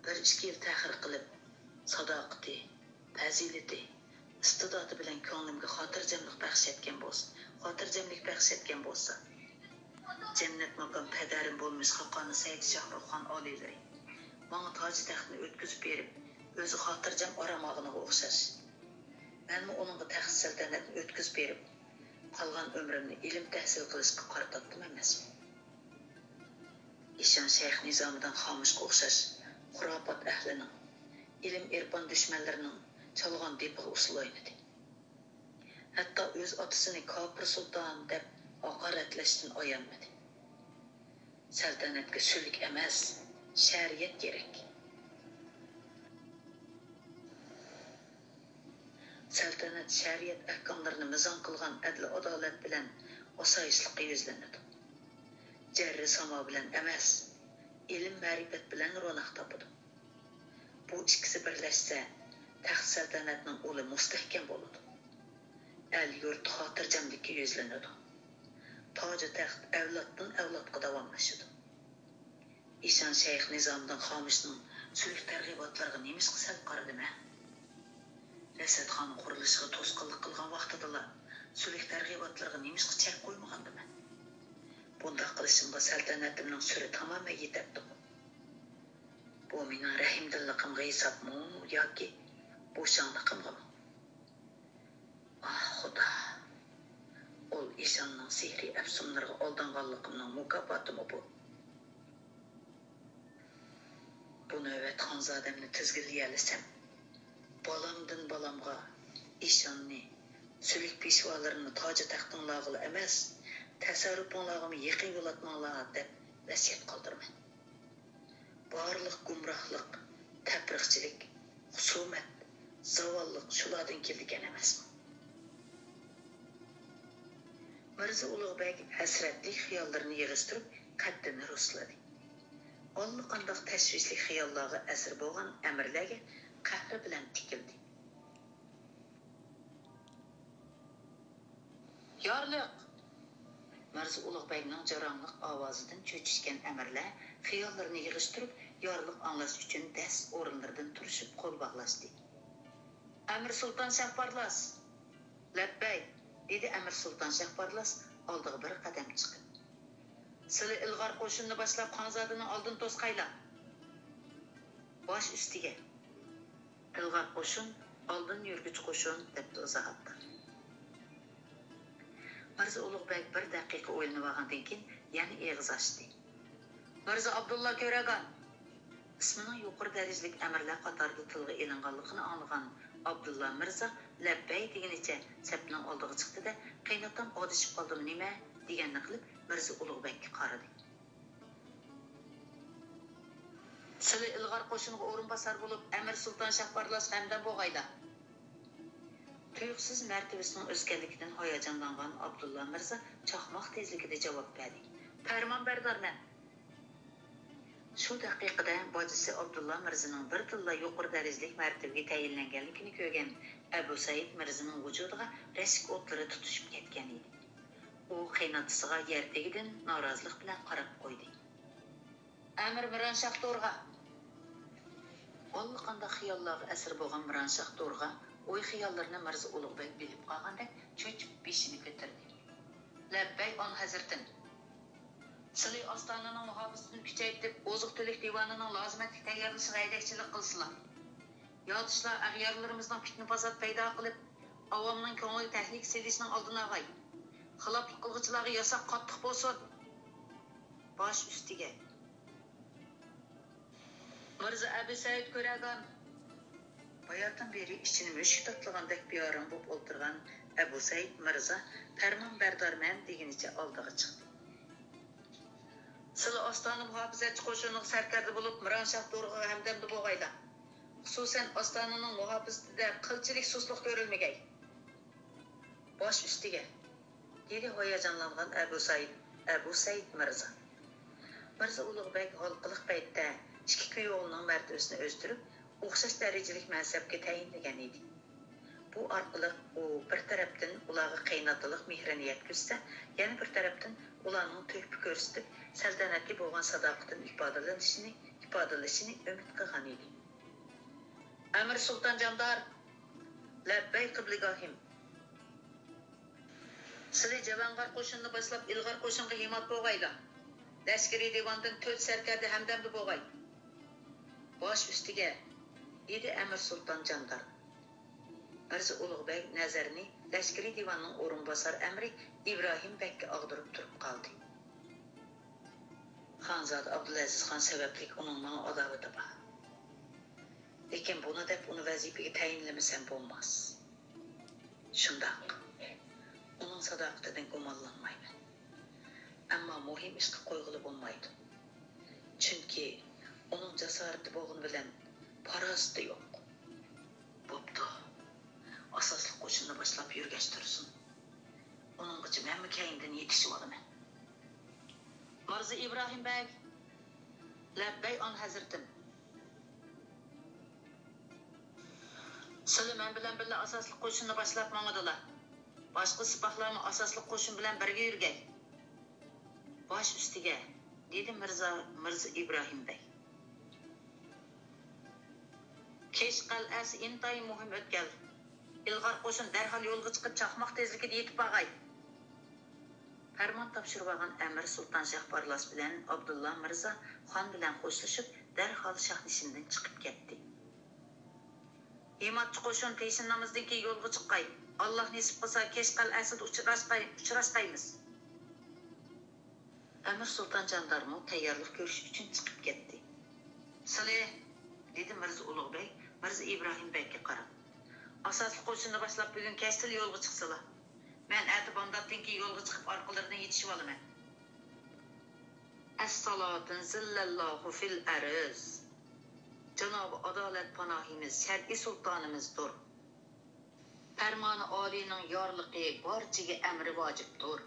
بىر ئىككى يىل تەخىر قىلىپ، ساداقىتى، پەزىلىتى، ئىستىداتى بىلەن كۆڭلۈمگە خاتىرجەملىك بەخش ئەتكەن بولسا، خاتىرجەملىك بەخش ئەتكەن بولسا، جەننەت ماكان پەدەرىم بولمىش خاقانى سەئىد شاھرۇخ خان ئالىيلىرى ماڭا تاج تەختنى ئۆتكۈزۈپ بېرىپ، ئۆزى خاتىرجەم ئارام ئالغىنىغا ئوخشاش، مەنمۇ ئۇنىڭغا تەخت سەلتەنەتنى ئۆتكۈزۈپ بېرىپ، قالغان ئۆمرۈمنى ئىلىم تەھسىل قىلىشقا قارىتاتتىم ئەمەسمۇ؟ ئىشان شەيخ نىزامىدىن خامۇشقا ئوخشاش خۇراپات ئەھلىنىڭ، ئىلىم-ئېرپان دۈشمەنلىرىنىڭ چالغان دېپىغا ئۇسسۇل ئوينىدى. ھەتتا ئۆز ئاتىسىنى كاپىر سۇلتان دەپ ھاقارەتلەشتىن ئايانمىدى. سەلتەنەتكە سۈلۈك ئەمەس، شەرىئەت كېرەك. سەلتەنەت شەرىئەت ئەھكاملىرىنى مىزان قىلغان ئەدىل-ئادالەت بىلەن ئاسايىشلىققا يۈزلىنىدۇ. جەررى ساما بىلەن ئەمەس، ئىلىم-مەرىپەت بىلەن روناق تاپىدۇ. بۇ ئىككىسى بىرلەشسە، تەخت سەلتەنەتنىڭ ئۇلى مۇستەھكەم بولىدۇ. ئەل-يۇرت خاتىرجەملىككە يۈزلىنىدۇ. تاجۇ تەخت ئەۋلادتىن ئەۋلادقا داۋاملىشىدۇ. ئىشان شەيخ نىزامىدىن خامۇشنىڭ سۈلۈك تەرغىباتلىرىغا نېمىشقا سەل قارىدىم ھە؟ رەسەتخانا قۇرۇلۇشىغا توسقۇنلۇق قىلغان ۋاقتىدىلا سۈلۈك تەرغىباتلىرىغا نېمىشقا چەك قويمىغاندىمەن؟ بۇنداق قىلىشىمغا سەلتەنىتىمنىڭ سۈرى تامامەن يېتەتتىغۇ. بۇ مېنىڭ رەھىمدىللىقىمغا ھېسابمۇ ياكى بوشاڭلىقىمغىمۇ؟ ئاھ، خۇدا! ئۇل ئىشاننىڭ سېھرىي ئەپسۇنلىرىغا ئالدانغانلىقىمنىڭ مۇكاپاتىمۇ بۇ. بۇ نۆۋەت خانزادەمنى تىزگىنلىيەلىسەم، بالامدىن بالامغا ئىشاننى، سۈلۈك پېشۋالىرىنى تاجى تەختىڭلارغىلا ئەمەس، تەسەررۇپۇڭلارغىمۇ يېقىن يولاتماڭلار، دەپ ۋەسىيەت قالدۇرىمەن. بارلىق گۇمراھلىق، تەپرىقىچىلىك، خۇسۇمەت، زاۋاللىق شۇلاردىن كېلىدىكەن ئەمەسمۇ؟ مىرزا ئۇلۇغ بەگ ھەسرەتلىك خىياللىرىنى يىغىشتۇرۇپ، قەددىنى رۇسلىدى. ئاللىقانداق تەشۋىشلىك خىياللارغا ئەسىر بولغان ئەمىرلەرگە قەھرى بىلەن تىكىلدى. يارلىق! مىرزا ئۇلۇغ بەگنىڭ جاراڭلىق ئاۋازىدىن چۆچۈشكەن ئەمىرلەر خىياللىرىنى يىغىشتۇرۇپ، يارلىق ئاڭلاش ئۈچۈن دەس ئورۇنلىرىدىن تۇرۇشۇپ قول باغلاشتى. ئەمىر سۇلتان شاھبارلاس! لەببەي! دېدى ئەمىر سۇلتان شاھبارلاس ئالدىغا بىر قەدەم چىقىپ. سىلى ئىلغار قوشۇننى باشلاپ خانزادىنىڭ ئالدىنى توسقايلا! باش ئۈستىگە! ئىلغار قوشۇن، ئالدىن يۈرگۈچى قوشۇن، دەپتۇ ئىزاھاتتا. مىرزا ئۇلۇغ بەگ بىر دەقىقە ئويلىنىۋالغاندىن كېيىن يەنە ئېغىز ئاچتى. مىرزا ئابدۇللا كۆرەگان! ئىسمىنىڭ يۇقىرى دەرىجىلىك ئەمىرلەر قاتارىدا تىلغا ئېلىنغانلىقىنى ئاڭلىغان ئابدۇللا مىرزا لەببەي دېگىنىچە سەپنىڭ ئالدىغا چىقتى-دە، قېيناتام ئادىشىپ قالدىمۇ نېمە؟ دېگەننى قىلىپ مىرزا ئۇلۇغ بەگكە قارىدى. سىلى ئىلغار قوشۇنغا ئورۇنباسار بولۇپ، ئەمىر سۇلتان شاھبارلاس ھەمدەم بوغايلا. تۇيۇقسىز مەرتىۋىسىنىڭ ئۆسكەنلىكىدىن ھاياجانلانغان ئابدۇللا مىرزا چاقماق تېزلىكىدە جاۋاب بەردى. پەرمانبەردارمەن! شۇ دەقىقىدە باجىسى ئابدۇللا مىرزىنىڭ بىردىنلا يۇقىرى دەرىجىلىك مەرتىۋىگە تەيىنلەنگەنلىكىنى كۆرگەن ئەبۇ سەئىد مىرزىنىڭ ۋۇجۇدىغا رەشك ئوتلىرى تۇتۇشۇپ كەتكەن ئىدى. ئۇ قېيىنئاتىسىغا يەر تېگىدىن نارازىلىق بىلەن قاراپ قويدى. ئەمىر مىرانشاھ تورغا! ئاللىقانداق خىياللارغا ئەسىر بولغان مىرانشاھ تورغا ئوي-خىياللىرىنى مىرزا ئۇلۇغبەگ بىلىپ قالغاندەك چۆچۈپ بېشىنى كۆتۈردى. لەببەي ئان ھەزرىتىم! سىلى ئاستانىنىڭ مۇھاپىزىتىنى كۈچەيتىپ، ئوزۇق-تۈلۈك دىۋانىنىڭ لازىمەتلىك تەييارلىشىغا ھەيدەكچىلىك قىلسىلا. ياتۇشلار ئەغيارلىرىمىزنىڭ پىتنە-پاسات پەيدا قىلىپ، ئاۋامنىڭ كۆڭلىگە تەھلىكە سېلىشنىڭ ئالدىنى ئالاي. خىلاپلىق قىلغۇچىلارغا ياساق قاتتىق بولسۇن. باش ئۈستىگە. مىرزا ئەبۇ سەئىد كۆرەگان! باياتىن بېرى ئىچىنى مۈشۈك تاتىلىغاندەك بىئارام بولۇپ ئولتۇرغان ئەبۇ سەئىد مىرزا پەرمان بەردارمەن دېگىنىچە ئالدىغا چىقتى. سىلى ئاستانە مۇھاپىزەتچى قوشۇنىغا سەركەردە بولۇپ، مىرانشاھ تورغىغا ھەمدەمدە بولغايلا. خۇسۇسەن ئاستانىنىڭ مۇھاپىزىتىدە قىلچىلىك سۇسلۇق كۆرۈلمىگەي. باش ئۈستىگە! دېدى ھاياجانلانغان ئەبۇ سەئىد، ئەبۇ سەئىد مىرزا. مىرزا ئۇلۇغ بەگ ھالقىلىق پەيتتە ئىككى كۈيئوغلىنىڭ مەرتىۋىسىنى ئۆستۈرۈپ، ئوخشاش دەرىجىلىك مەنسەپكە تەيىنلىگەن ئىدى. بۇ ئارقىلىق ئۇ بىر تەرەپتىن ئۇلارغا قېيىنئاتىلىق مېھرىنى يەتكۈزسە، يەنە بىر تەرەپتىن ئۇلارنىڭ تۆھپە كۆرسىتىپ، سەلتەنەتكە بولغان ساداقىتىنى ئىپادىلىنىشىنى، ئىپادىلىشىنى ئۈمىد قىلغان ئىدى. ئەمىر سۇلتان جاندار! لەببەي قىبلىگاھىم! سىلى جەۋەنغار قوشۇنىنى باشلاپ، ئىلغار قوشۇنغا ھىمات بولغايلا. لەشكىرىي دىۋاندىن تۆت سەركەردە ھەمدەمدە بولغاي. باش ئۈستىگە! دېدى ئەمىر سۇلتان جاندار. مىرزا ئۇلۇغ بەگ نەزىرىنى لەشكىرىي دىۋاننىڭ ئورۇنباسار ئەمىرى ئىبراھىم بەگكە ئاغدۇرۇپ تۇرۇپ قالدى. خانزادە ئابدۇلئەزىز خان سەۋەبلىك ئۇنىڭ ماڭا ئاداۋىتى بار. لېكىن بۇنى دەپ ئۇنى ۋەزىپىگە تەيىنلىمىسەم بولماس. شۇنداق، ئۇنىڭ ساداقىتىدىن گۇمانلانمايمەن. ئەمما مۇھىم ئىشقا قويغىلى بولمايدۇ. چۈنكى ئۇنىڭ جاسارىتى بولغىنى بىلەن پاراسىتى يوق. بوپتۇ. ئاساسلىق قوشۇننى باشلاپ يۈرگەچ تۇرسۇن. ئۇنىڭغىچە مەنمۇ كەينىدىن يېتىشىۋالىمەن. مىرزا ئىبراھىم بەگ! لەببەي ئان ھەزرىتىم! سىلى مەن بىلەن بىللە ئاساسلىق قوشۇننى باشلاپ ماڭىدىلا. باشقا سىپاھلارمۇ ئاساسلىق قوشۇن بىلەن بىرگە يۈرگەي. باش ئۈستىگە! دېدى مىرزا، مىرزا ئىبراھىم بەگ. كېش قەلئەسى ئىنتايىن مۇھىم ئۆتكەل. ئىلغار قوشۇن دەرھال يولغا چىقىپ، چاقماق تېزلىكىدە يېتىپ بارغاي. پەرمان تاپشۇرۇۋالغان ئەمىر سۇلتان شاھ بارلاس بىلەن ئابدۇللا مىرزا خان بىلەن خوشلىشىپ، دەرھال شاھنىشىندىن چىقىپ كەتتى. ھىماتچى قوشۇن پېشىن نامىزىدىن كېيىن يولغا چىققاي. ئاللا نېسىپ قىلسا، كېش قەلئەسىدە ئۇچراشقاي-، ئۇچراشقايمىز. ئەمىر سۇلتان جاندارمۇ تەييارلىق كۆرۈش ئۈچۈن چىقىپ كەتتى. سىلى، دېدى مىرزا ئۇلۇغ بەگ مىرزا ئىبراھىم بەگكە قاراپ. ئاساسلىق قوشۇننى باشلاپ، بۈگۈن كەچتىلا يولغا چىقسىلا. مەن ئەتە بامداتتىن كېيىن يولغا چىقىپ، ئارقىلىرىدىن يېتىشىۋالىمەن. ئەسسالاتۇن زىللەللاھۇ فىل ئەرز. جانابى ئادالەت پاناھىمىز، شەرئىي سۇلتانىمىزدۇر. پەرمانى ئالىينىڭ يارلىقى، بارچىگە ئەمرى ۋاجىپتۇر.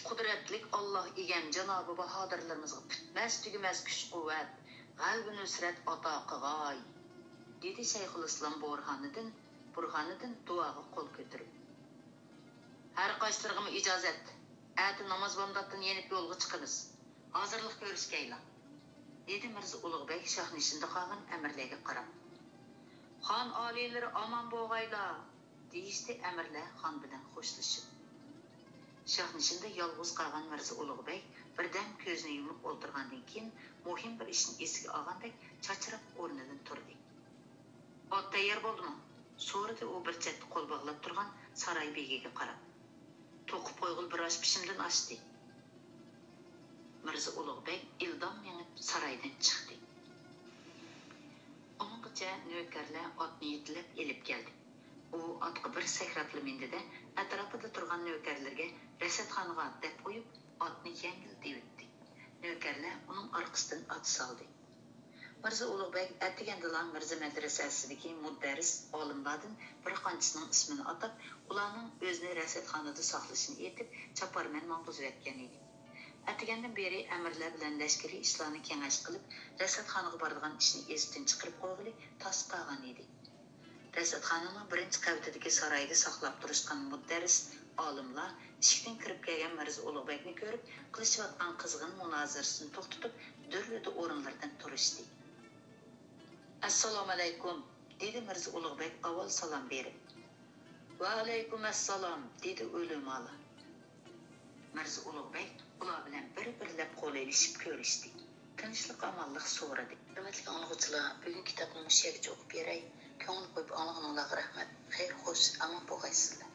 قۇدرەتلىك ئاللا ئىگەم جانابى باھادىرلىرىمىزغا پۈتمەس-تۈگىمەس كۈچ-قۇۋۋەت، غەلىبە-نۇسرەت ئاتا قىغاي، دېدى شەيخۇلئىسلام بۇرھانىدىن، بۇرھانىدىن دۇئاغا قول كۆتۈرۈپ. ھەر قايسىلىرىغىمۇ ئىجازەت. ئەتە ناماز بامداتتىن يېنىپ يولغا چىقىمىز. ھازىرلىق كۆرۈشكەيلا، دېدى مىرزا ئۇلۇغ بەگ شاھنىشىندا قالغان ئەمىرلەرگە قاراپ. خان ئالىيلىرى ئامان بولغايلا، دېيىشتى ئەمىرلەر خان بىلەن خوشلىشىپ. شاھنىشىندا يالغۇز قالغان مىرزا ئۇلۇغ بەگ بىردەم كۆزىنى يۇمۇپ ئولتۇرغاندىن كېيىن، مۇھىم بىر ئىشنى ئېسىگە ئالغاندەك چاچراپ ئورنىدىن تۇردى. ئات تەييار بولدىمۇ؟ سورىدى ئۇ بىر چەتتە قول باغلاپ تۇرغان ساراي بېگىگە قاراپ. توقۇپ قويغىلى بىر ئاش پىشىمدىن ئاشتى. مىرزا ئۇلۇغ بەگ ئىلدام مېڭىپ سارايدىن چىقتى. ئۇنىڭغىچە نۆكەرلەر ئاتنى يېتىلەپ ئېلىپ كەلدى. ئۇ ئاتقا بىر سەكراتلا مىندى-دە، ئەتراپىدا تۇرغان نۆكەرلىرىگە رەسەتخانىغا دەپ قويۇپ، ئاتنى يەڭگىل دېۋىتتى. نۆكەرلەر ئۇنىڭ ئارقىسىدىن ئات سالدى. مىرزا ئۇلۇغ بەگ ئەتىگەندىلا مىرزا مەدرىسەسىدىكى مۇدەررىس ئالىملاردىن بىر قانچىسىنىڭ ئىسمىنى ئاتاپ، ئۇلارنىڭ ئۆزىنى رەسەتخانىدا ساقلىشىنى ئېيتىپ، چاپارمەن ماڭغۇزۇۋەتكەن ئىدى. ئەتىگەندىن بېرى ئەمىرلەر بىلەن لەشكىرىي ئىشلارنى كېڭەش قىلىپ، رەسەتخانىغا بارىدىغان ئىشنى ئېسىدىن چىقىرىپ قويغىلى تاس قالغان ئىدى. رەسەتخانىنىڭ بىرىنچى قەۋىتىدىكى سارايدا ساقلاپ تۇرۇشقان مۇدەررىس ئالىملار ئىشىكتىن كىرىپ كەلگەن مىرزا ئۇلۇغبەگنى كۆرۈپ، قىلىشىۋاتقان قىزغىن مۇنازىرىسىنى توختىتىپ، دۈررىدە ئورۇنلىرىدىن تۇرۇشتى. ئەسسالامۇئەلەيكۇم، دېدى مىرزا ئۇلۇغبەگ ئاۋۋال سالام بېرىپ. ۋەئەلەيكۇم ئەسسالام، دېدى ئۆلىمالا. مىرزا ئۇلۇغبەگ ئۇلار بىلەن بىر-بىرلەپ قول ئېلىشىپ كۆرۈشتى. تىنچلىق-ئامانلىق سورىدى. ھۆرمەتلىك ئاڭلىغۇچىلار، بۈگۈنكى كىتابنى مۇشۇ يەرگىچە ئوقۇپ بېرەي. كۆڭۈل قويۇپ ئاڭلىغىنىڭلارغا رەھمەت. خەير خوش، ئامان بولغايسىزلەر.